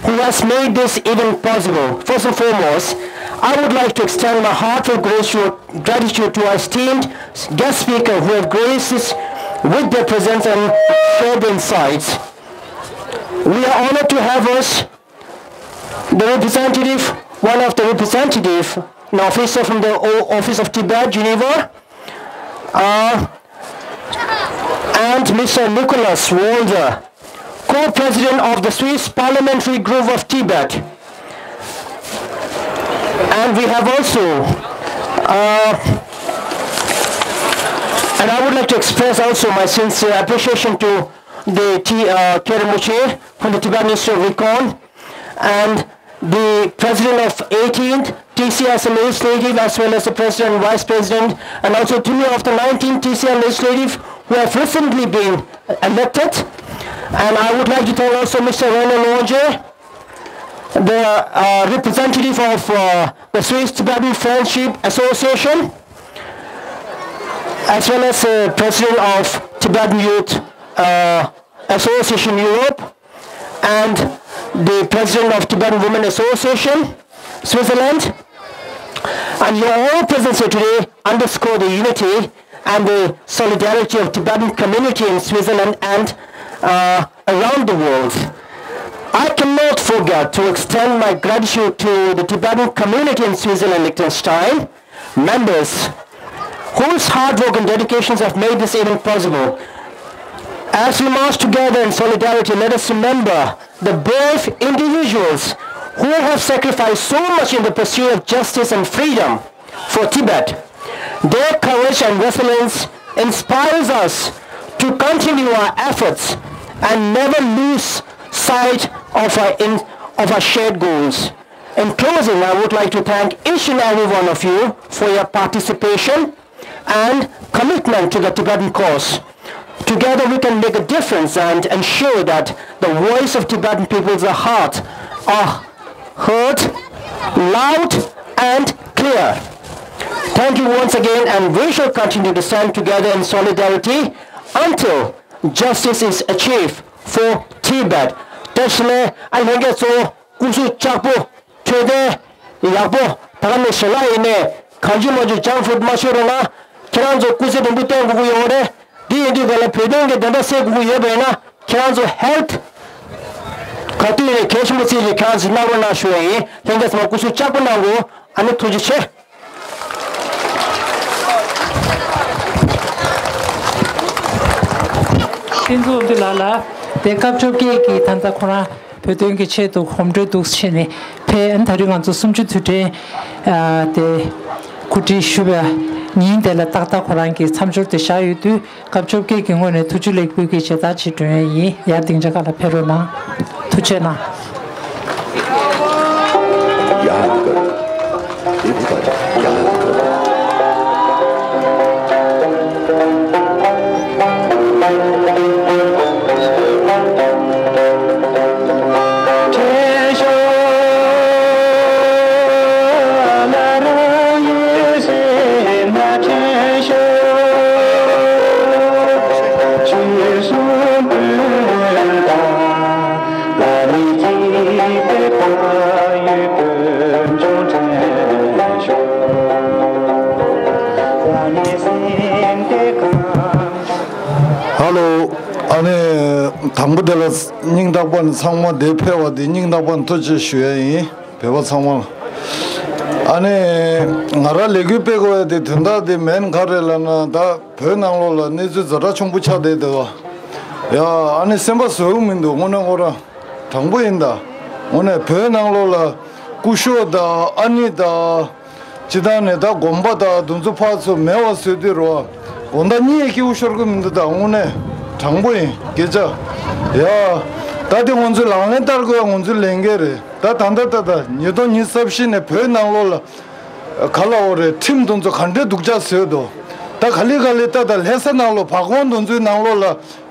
who has made this event possible. First and foremost, I would like to extend my heartfelt gratitude, gratitude to our esteemed guest speaker who have graced us with their presence and shared their insights. We are honored to have us the representative, one of the representative, an officer from the O- Office of Tibet, Geneva, uh, and Mister Nicolas Walder, co-president of the Swiss Parliamentary Group of Tibet. And we have also, uh, and I would like to express also my sincere appreciation to the T, uh, Khyentse Rinpoche from the Tibetan Institute of Recon, and the president of eighteenth T C S legislative, as well as the president and vice president, and also three of the nineteenth T C S legislative who have recently been elected. And I would like to thank also Mister René Longé, the, uh, representative of, uh, the Swiss Tibetan Friendship Association, as well as, uh, president of Tibetan Youth, uh, Association Europe, and the president of Tibetan Women Association, Switzerland. And your all presence here today underscore the unity and the solidarity of Tibetan community in Switzerland and, uh, around the world. I cannot forget to extend my gratitude to the Tibetan community in Switzerland, Liechtenstein, members whose hard work and dedications have made this event possible. As we march together in solidarity, let us remember the brave individuals who have sacrificed so much in the pursuit of justice and freedom for Tibet. Their courage and resilience inspires us to continue our efforts and never lose sight of our, in, of our shared goals. In closing, I would like to thank each and every one of you for your participation and commitment to the Tibetan cause. Together we can make a difference and ensure that the voice of Tibetan people's heart are heard, loud and clear. Thank you once again, and we shall continue to stand together in solidarity until justice is achieved for Tibet. དེ་ཕྱིན་ལས་ཨ་ལྷན་རྒྱས་ཚོ་སྐུ་གཟུགས་ལྕགས་པོ། འཕྲོད་བསྟེན་ཡག་པོ། ད་ག་ནས་ཞལ་ལག་ཡིན་ནས་གང་བྱུང་མང་བྱུང་ཇང་ཕུཌ་མ་ཤོར་རོགས་གནང་། ཁྱེད་རང་ཚོ་སྐུ་ཚེ་རིང་པོ་བརྟན་དགོས་ཀྱི་ཡོད་རེད། འདི་ཡིན་དུས་ག་ལ་བོད་དོན་གྱི་བདེན་མཐའ་གསལ་དགོས་ཀྱི་ཡོད་པ་ཡིན་ན་ཁྱེད་རང་ཚོ་ཧེལ་ཐི་ག་དུས་ཡིན་ནས་གལ་ཆེན་པོ་བརྩིས་ཏེ་ཁྱེད་རང་ཚོས་གནང་རོགས་གནང་ཞུ་བ་ཡིན། ལྷན་རྒྱས་ཚང་མ་སྐུ་གཟུགས་ལྕགས་པོ་གནང་དགོས། ཨ་ནི་ཐུགས་རྗེ་ཆེ། ཕུན་ཚོགས་འདུ་ལགས་ལ། དེ་སྐབས་བཅོ་བརྒྱད་ཀྱི་ད་ལྟ་ཁོ་རང་བོད་དོན་གྱི་ཆེད་དུ་གོམ་བགྲོད་འདུག་བྱས་ནས་ཕེབས། ཨ་ནི་ད་རེས་ང་ཚོ་གསུམ་བཅུ་དུས་དྲན་དེ་གོ་སྒྲིག་ཞུ་བའི་ཉིན་དེ་ལ་ཏག་ཏག་ཁོ་རང་གི་མཚམས་སྦྱོར་དེ་བཞག་ཡོད་དུས། སྐབས་བཅོ་བརྒྱད་ཀྱི་ངོས་ནས་ཐུགས་རྗེ་ལེགས་འབུལ་གྱི་མཇལ་དར་ཅིག་སྒྲོན་ཡས་ཡིན། ཡར་སྡིངས་ཆ་ཁ་ལ་ཕེབས་རོགས་གནང་། ཐུགས་རྗེ་གནང་། ཧ་ལོ། ཨ་ནི་དང་པོ་དེ་ལ་སྙིང་ཐག་པ་ནས་ཚང་མ་འདིར་ཕེབས་པ་དེ་སྙིང་ཐག་པ་ནས་ཐུགས་རྗེ་ཆེ་ཞུ་ཡ་ཡིན། བོད་པ་ཚང་མ་ལ། ཨ་ནི་ང་རང་ལས་འགུལ་སྤེལ་དགོས་ཡ་དེ་དོན་དག་དེ་མིན་ག་རེ་ལབ་ན། ད་བོད་ནང་ལོགས་ལ་གནས་ཚུལ་ཛ་དྲག་ཆེན་པོ་ཆགས་བསྡད་འདུག་བ། ཡ། ཨ་ནི་སེམས་པ་བཟོད་མི་འདུག་དངོས་གནས་ཁོ་རང་དྲང་པོ་ཡིན་ད། དངོས་གནས་བོད་ནང་ལོགས་ལ་སྐུ་ཞབས་དང་ཨ་ནེ་དང་། སྤྱིར་བཏང་ནས་ད་དགོན་པ་དང་དེ་ཚོ་ཕར་ཚུར་མེད་པ་བཟོས་དུས་རོ། དགོང་དག་གཉིད་སྐྱིད་པོ་ཤོར་གི་མི་འདུག་ད་དངོས་གནས་དྲང་པོ་ཡིན་སྐད་ཆ། ཡ། ད་དེ་ང་ཚོས་ལག་ལེན་བསྟར་དགོས་ཡ་ང་ཚོའི་ལས་འགན་རེད། ད་ད་ད་ད་ད་ཉིས་སྟོང་ཉི་ཤུ་རྩ་བཞི་ནས་བོད་ནང་ལོགས་ལ་ག་ལ་འོ་རེད། ཁྲིམས་དེ་ཚོ་ག་འདྲའི་སྡུག་ཅག་བཟོས་འདུག་ད་ག་ལེ་ག་ལེ་ད་ད་ལྷ་ས་ནང་ལོགས་བར་ཁོང་དེ་ཚོའི་ནང་ལོགས་ལ་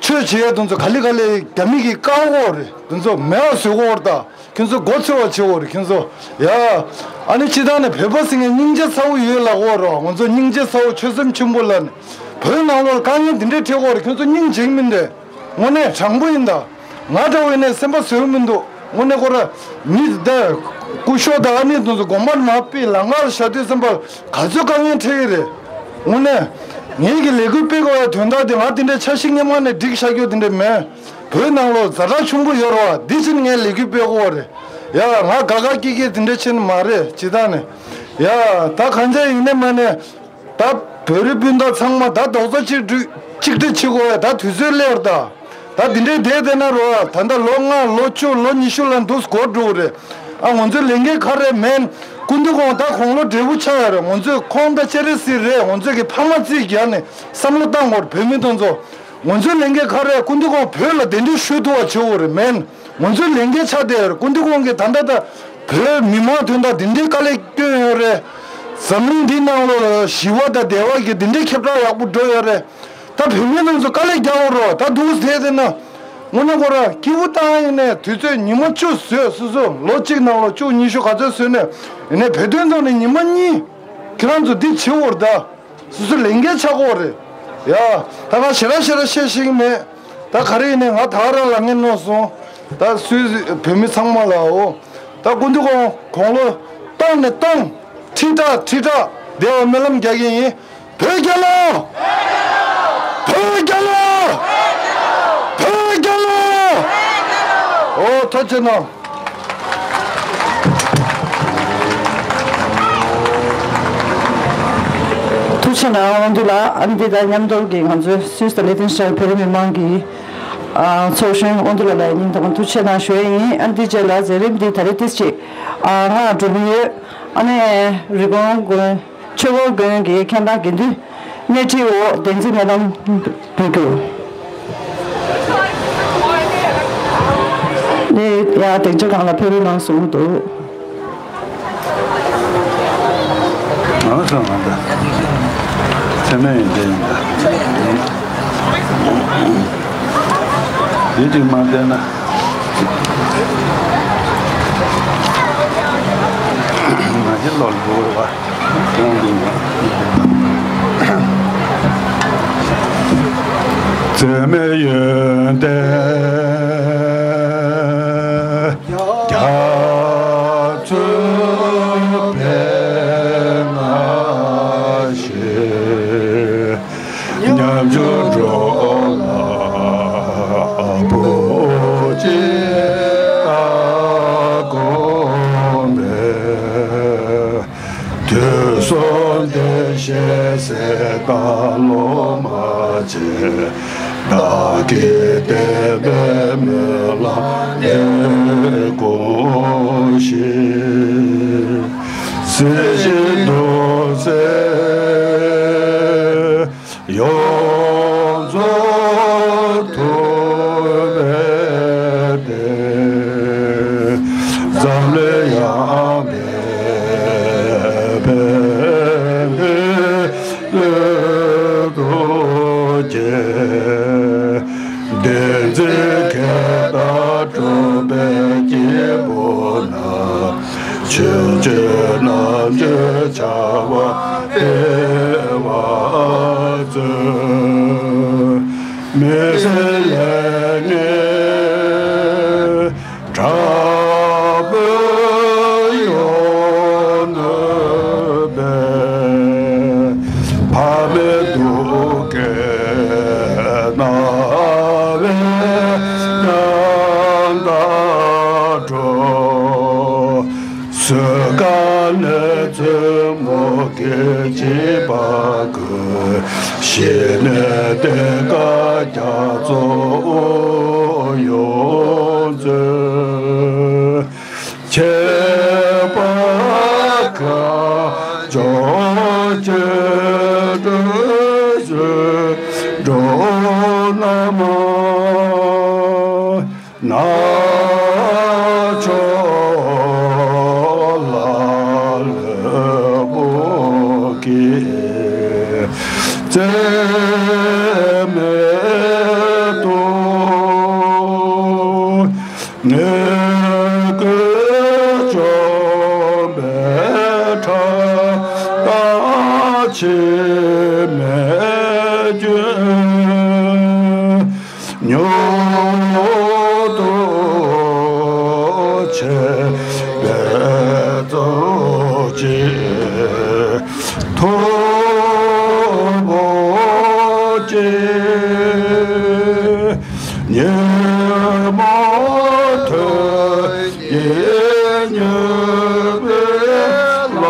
ཆོས་བྱེད་ཡ་དེ་ཚོ་ག་ལེ་ག་ལེ་རྒྱ་མི་གིས་བཀག་འོ་རེད། དེ་ཚོ་མེད་པ་བཟོས་གོ་རེད་ད། ཁྱོད་ཚོ་མགོ་ཚོས་པ་བྱེད་འོ་རེད་ཁྱོད་ཚོ། ཡ། ཨ་ནི་སྤྱིར་བཏང་ནས་བོད་པ་ཟེར་མཁན་སྙིང་རྗེ་ཚ་བོ་ཡོད་ལབ་འོ་རོ། ང་ཚོ་སྙིང་རྗེ་ཚ་བོ་ཆོད་སེམས་ཆེན་པོ་ལབ་ནས་བོད་ནང་ལོགས་ལ་དཀའ་ངལ་འདི་འདྲས་འཕྲད་འོ་རེད། ཁྱོད་ཚོ་སྙིང་རྗེ་གི་མིན་འདྲ། དངོས་གནས་དྲང་པོ་ཡིན་ད། ང་འདྲ་བོ་ཡིན་ནས་སེམས་པ་བཟོད་མི་འདུག་དངོས་གནས་ཁོ་ར་མི་ད་སྐུ་ཞབས་དང་ཨ་ནེ་དེ་ཚོ་དགོན་པ་ནང་ཕེབས་ལམ་ཁ་ལ་བཞག་དུས་ཙམ་པ་ག་ཚོད་དཀའ་ངལ་འཕྲད་ཀྱི་རེད། དངོས་གནས་ངེད་ཀྱི་ལས་འགུལ་སྤེལ་དགོས་པའི་དོན་དག་དེ་ང་དེ་འདྲའི་འཆར་གཞི་སྔོན་མ་ནས་སྒྲིག་བཞག་རྒྱུ་དེ་འདྲ་མེད། བོད་ནང་ལོགས་ཛ་དྲག་ཆེན་པོ་ཡོད་རེད་བ། འདི་ཕྱིན་ངས་ལས་འགུལ་སྤེལ་དགོས་པ་རེད། ཡ། ང་དགའ་དགའ་སྐྱིད་སྐྱིད་དེ་འདྲ་ཕྱིན་མ་རེད་སྤྱིར་བཏང་ནས། ཡ། ད་གང་ཅི་ཡིན་ནའི་མ་ནས་ད་བོད་རིགས་སྤུན་ཟླ་ཚང་མ་ད་རྡོག་རྩ་གཅིག་སྒྲིལ་གཅིག་སྒྲིལ་བྱེད་དགོས་པ་ད་དུས་ཚོད་སླེབས་རེད་ད། ད་འདི་འདྲའི་བསྡད་བསྡད་ན་རོ། ད་ལྟ་ལོ་ལྔ་ལོ་བཅུ་ལོ་ཉི་ཤུ་ལ་འདུག་འགོར་འགྲོ་གི་རེད། ཨ། ང་ཚོའི་ལས་འགན་ག་རེ་མེད། སྐུ་མདུན་ཁོང་ད་དགུང་ལོ་བགྲེས་པོ་ཆགས་ཡོད་རེད། ང་ཚོས་ཁོང་ད་སྤྱན་རས་གཟིགས་རེད། ང་ཚོས་ཀྱི་ཕ་མ་རྩིས་རྒྱག་ནས་བསམ་བློ་བཏང་དགོས་རེད་བོད་མི་དེ་ཚོ། ང་ཚོའི་ལས་འགན་ག་རེ། སྐུ་མདུན་ཁོང་བོད་ལ་གདན་འདྲེན་ཞུ་ཐུབ་པ་བྱེད་དགོས་རེད། མེད། ང་ཚོའི་ལས་འགན་ཆགས་བསྡད་ཡོད་རེད། སྐུ་མདུན་ཁོང་གིས་ད་ལྟ་ད་བོད་མི་མང་དོན་དག་འདི་འདྲའི་དཀའ་ལས་བསྐྱོན་ཡོད་རེད། འཛམ་གླིང་འདིའི་ནང་ལོགས་ལ་ཞི་བ་དང་བདེ་བ་གི་འདི་འདྲའི་ཁྱབ་བསྒྲགས་ཡག་པོ་འགྲོ་ཡོད་རེད། ད་བོད་མི་རྣམས་ཚོ་དཀའ་ལས་རྒྱག་འོ་རོགས། ད་འདུག་བསྡད་དེ་ན་དངོས་གནས་ཁོ་ར་སྐྱིད་པོ་བཏང་ཡིན་ནས་དུས་ཚོད་ཉི་མ་བཅུ་བཟོས། སོ་སོ་ལོ་གཅིག་ནང་ལོ་བཅུ་ཉི་ཤུ་ག་ཚོད་བཟོས་ནས་ཡིན་ནས་བོད་དོན་ཐོག་ནས་ཉི་མ་གཉིས་ཁྱེད་རང་ཚོ་འདི་བྱེད་འོ་རེད་ད། སོ་སོ་ལས་འགན་ཆགས་འོ་རེད། ཡ། ད་ང་ཞེ་དྲག་ཞེ་དྲག་བཤད་ཤེས་ཀྱི་མེད། ད་ག་རེ་ཡིན་ནས་ང་ད་ག་རང་ལ་ངས་མནོ་སོང་། ད་སུས་བོད་མི་ཚང་མ་ལའོ། ད་སྐུ་མདུན་ཁོང་དགུང་ལོ་སྟོང་ནས་སྟོང་། ཁྲི་ཕྲག་ཁྲི་ཕྲག་བདེ་བ་སྨོན་ལམ་རྒྱག་གི་ཡིན། བོད་རྒྱལ་ལོ། བོད་རྒྱལ་ལོ། བོད་རྒྱལ་ལོ། འོ་ཐུགས་རྗེ་གནང་། ཐུགས་རྗེ་གནང་། དབང་འདུས་ལགས། ཨ་ནི་འདི་དང་མཉམ་དུ་གི་ང་ཚོའི་སུད་སི་དང་ལིག་ཏེན་ཤི་ཊེན་བོད་རིགས་མི་མང་གི་ཨ་ཚོགས་གཞོན་དབང་འདུས་ལགས་ལ་སྙིང་ཐག་པ་ཐུགས་རྗེ་གནང་ཞུ་ཡ་ཡིན། ཨ་ནི་འདི་རྗེས་ལ་མཛད་རིམ་འདི་ད་རེས་ཏོག་ཙམ་ཨ་སྔ་འགྲོ་གི་ཡོད། ཨ་ནི་རི་ཀོན་དགོན་ཆོས་འཁོར་དགོན་གྱི་མཁན་བདག་དགེ་འདུན་སྣེ་ཁྲིད་འོག་བདེན་ཚིག་སྨོན་ལམ་འབུལ་རྒྱུ། ནས་ཡང་སྡིངས་ཆ་སྒང་ལ་ཕེབས་རོགས་གནང་གསུངས་འདུག། ང་ཚོ་ང་ཚོ་ཚད་མེད་ཡིན་དེ་ཡིན་ད། ཡིན་གཅིག་མ་བསྡད་ན། ང་ཚོ་ལོ་ལོ་བ། འཛད་མེད་ཡོན་ཏན་རྒྱ་མཚོའི་བར་ན་ཞིག་ཉམ་ཆུང་འགྲོ་ལ་བུ་གཅིག་ཨ་དགོངས་པས། དུས་གསུམ་བདེ་གཤེགས་སྲས་དང་སློབ་མ་ཆེ། བདག་གིས་བསྟན་པའི་སྨོན་ལམ་ལས་དགོངས་ཤིག། སྲིད་ཞིའི་འདུ་འཛི་ཡོངས་རྫོགས་ཐུབ་པའི་བདེ། འཛམ་གླིང་ཡངས་པའི་ཕན་བདེའི་བློ་སྟོབས་ཀྱིས། བདེན་ཚིག་གད་སྙིགས་གྲུབ་པའི་སྐྱེས་བུ་རྣམས། ཆོས་སྤྱོད་རྣམ་དཔྱོད་བྱ་བ་སྤེལ་བར་མཛོད། མི་ཚེ་ལས་ངན་དྲག་པོའི་ཡོང་ནུས་པས། ཕ་མའི་སྡུག་སྐད་རྣ་བས་ཉན་དང་འགྲོ། བཟོད་དཀའ་ བཙུན་མོ་གི་བྱིས་པ་ཀུན། ཤེས་ནས་བསྟེན་དཀའ་རྒྱ་མཚོ་ཡོངས་མཛོད། ཁྱད་པར་ཁ་སྦྱོར་ཅི་འགྲོ་ཟེར་འགྲོ་ན་མ། ནག་ཕྱོགས་ལ་ལུས་པོ་གི་རྩེ་མེད་དུ། ནུས་ཀུན་བཅོམ་པའི་ཁྲག་དང་འཆི་མེད་རྒྱུན། མྱུར་དུ་ཆེན་པོའི་གཙོ་ཆེ་ཐུབ་པོ་ཆེ། ཉོན་མོངས་དོན་གྱི་མྱུར་བའི་ལམ་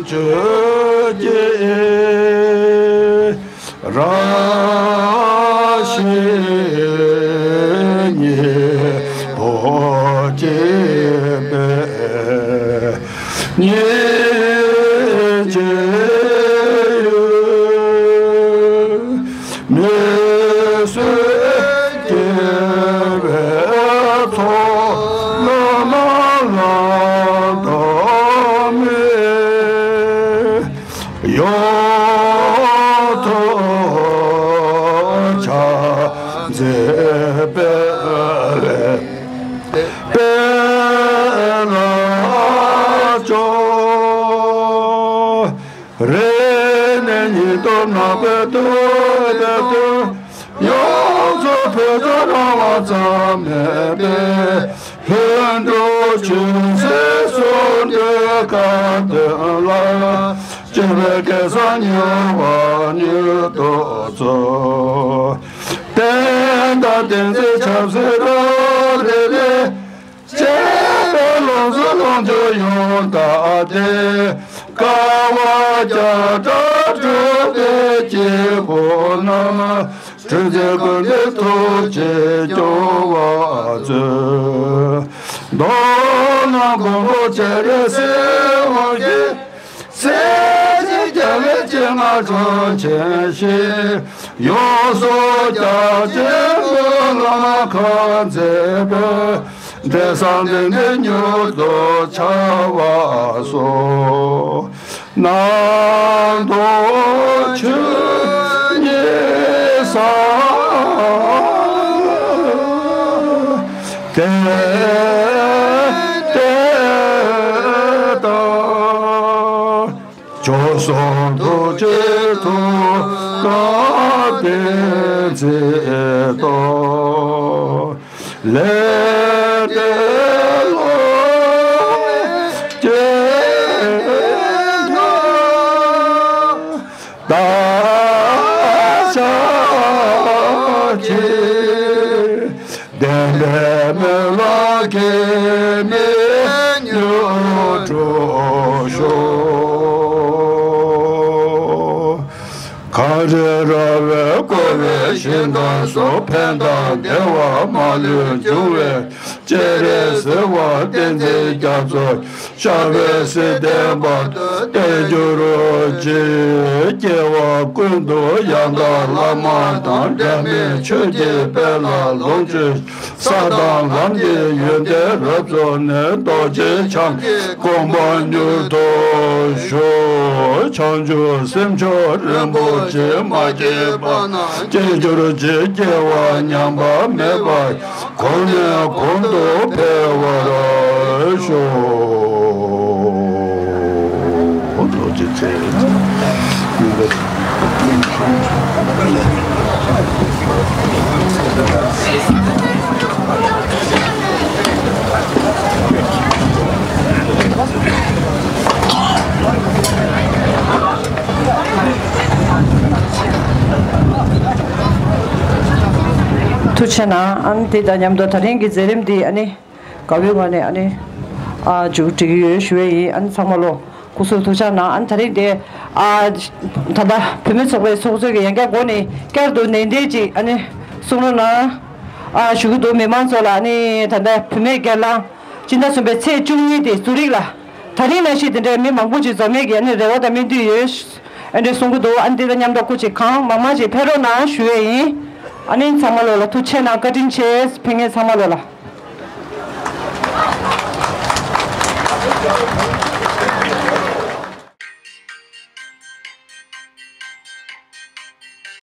བཅུ་རྒྱས། རང་བཞིན་གཉིས་པོ་སྐྱེས་པའི་སྙིང་རྗེའི་ཡུལ། མི་བཟོད་སྐྱེ་བོའི་ཚོགས་རྣམས་ལ་བསླབ་མི། ཡོངས་ཐོབ་ཕྱག་འཚལ་དཔལ་ལ་སྐྱོང་། རིང་ནས་ཉིན་ཐོབ་ནག་པོའི་དུས་དེར། ཡོངས་རྫོགས་བོད་དུ་རང་དབང་ཙམ་མེད་པའི། ལྷུན་གྲུབ་ཆོས་སྲིད་ཟུང་འབྲེལ་དགའ་སྟོན་ལ། སྤྱོད་པའི་སྐལ་བཟང་མྱུར་བ་མྱུར་དུ་སྩོལ། བསྟན་དང་བསྟན་འཛིན་ཆབ་སྲིད་རབ་རིབ་ལས། གཅེས་པའི་ལོངས་སུ་ལོངས་སྤྱོད་ཡོངས་དག་སྟེ། དཀའ་བ་བརྒྱ་ཕྲག་སྒྲོལ་བའི་སྐྱེས་བུ་རྣམས། སྤྲུལ་མཛད་ཀུན་འདུས་ཐུགས་རྗེས་སྐྱོང་བར་མཛོད། མདོར་ན་མགོན་པོ་སྤྱན་རས་གཟིགས་དབང་གིས། སྲས་བཅས་རྒྱལ་བའི་སྤྱན་སྔར་དྲུང་ཆེན་ཞིང་། ཡོངས་སུ་རྒྱ་ཆེན་པོའི་བླ་མ་ཁང་མཛེས་པའི། འབྲས་བཟང་ལྡན་འབྲས་མྱུར་དུ་འཆར་བར་ཤོག། གནམ་དུ་ཆོས་ཉིད་གསལ་ཏེ་ཏེ་དང་། བྱོལ་སོང་ཐུགས་རྗེའི་ཐུགས་ཀ་བདེན་ཚིག་ཏུ། ལས་དེ་ལོ་ཀྱི་མཐའ་བཞག་གི། བདེན་པའི་སྨོན་ལམ་གྱིས་མི་ཉམས་འགྲུབ་ཤོག། གངས་རི་ར་བས་བསྐོར་བའི་ཞིང་ཁམས་སུ། ཕན་དང་བདེ་བ་མ་ལུས་འབྱུང་བའི། སྤྱན་རས་གཟིགས་དབང་བསྟན་འཛིན་རྒྱ་མཚོ། ཤར་པའི་བསིལ་ལྡན་བར་དུ་བརྟན་གྱུར་ཅིག། སྐྱེ་བ་ཀུན་ཏུ་ཡང་དག་བླ་མ་དང་། འབྲལ་མེད་ཆོས་ཀྱི་དཔལ་ལ་ལོངས་སྤྱོད། ས་དང་ལམ་གྱི་ཡོན་ཏན་རབ་རྫོགས་ནས། རྡོ་རྗེ་འཆང་གི་དགོངས་པ་མྱུར་ཐོབ་ཤོག། བྱང་ཆུབ་སེམས་མཆོག་རིན་པོ་ཆེ། མ་སྐྱེས་པ་རྣམས་སྐྱེ་གྱུར་ཅིག། སྐྱེ་བ་ཉམས་པ་མེད་པ། གོང་ནས་གོང་དུ་འཕེལ་བར་ཤོག། རྡོ་རྗེ་ཚེ། ཐུགས་རྗེ་གནང་། ཨ་ནི་དེ་དང་མཉམ་དུ་ད་རིང་གི་མཛད་རིམ་འདི་ཨ་ནི་དགའ་བའི་ངང་ནས་ཨ་ནི་ ཨ་མཇུག་སྒྲིལ་གྱི་ཡོད་ཞུ་ཡས་ཡིན། ཨ་ནི་ཚང་མ་ལོ་སྐུ་གཟུགས་ཐུགས་ཅག་གནང་། ཨ་ནི་ད་རིང་དེ་ཨ་ད་ལྟ་བུད་མེད་ཚོགས་པའི་ཚོགས་གཙོ་གིས་ཡང་བསྐྱར་འགོ་ནས་བསྐྱར་དུ་ནན་ཏན་ཅིག་ཨ་ནི་གསུང་རོགས་གནང་ཨ་ཞུ་གི་འདུག་མི་མང་ཚོ་ལ་ཨ་ནི་ད་ལྟ་བུད་མེད་སྒེར་ལངས་སྤྱི་ཟླ་གསུམ་པའི་ཚེས་བཅུ་གཉིས་དེ་ཛུ་རིག་ལ་ད་རིང་ནང་བཞིན་དེ་འདྲའི་མི་མང་པོ་ཅིག་འཛོམས་ཡས་ཀྱི་ཨ་ནི་རེ་བ་དང་སྨོན་འདུན་ཡོད། ཨ་འདྲས་གསུང་གི་འདུག་ཨ་ནི་འདི་དང་མཉམ་དུ་སྐུ་མཁྱེན་གང་མང་མང་ཅིག་ཕེབས་རོགས་གནང་ཞུ་ཡས་ཡིན། ཨ་ནི་ཚང་མ་ལོ་ལ་ཐུགས་རྗེ་གནང་། བཀའ་དྲིན་ཆེ། ཕེབས་མཁན་ཚང་མ་ལོ་ལ།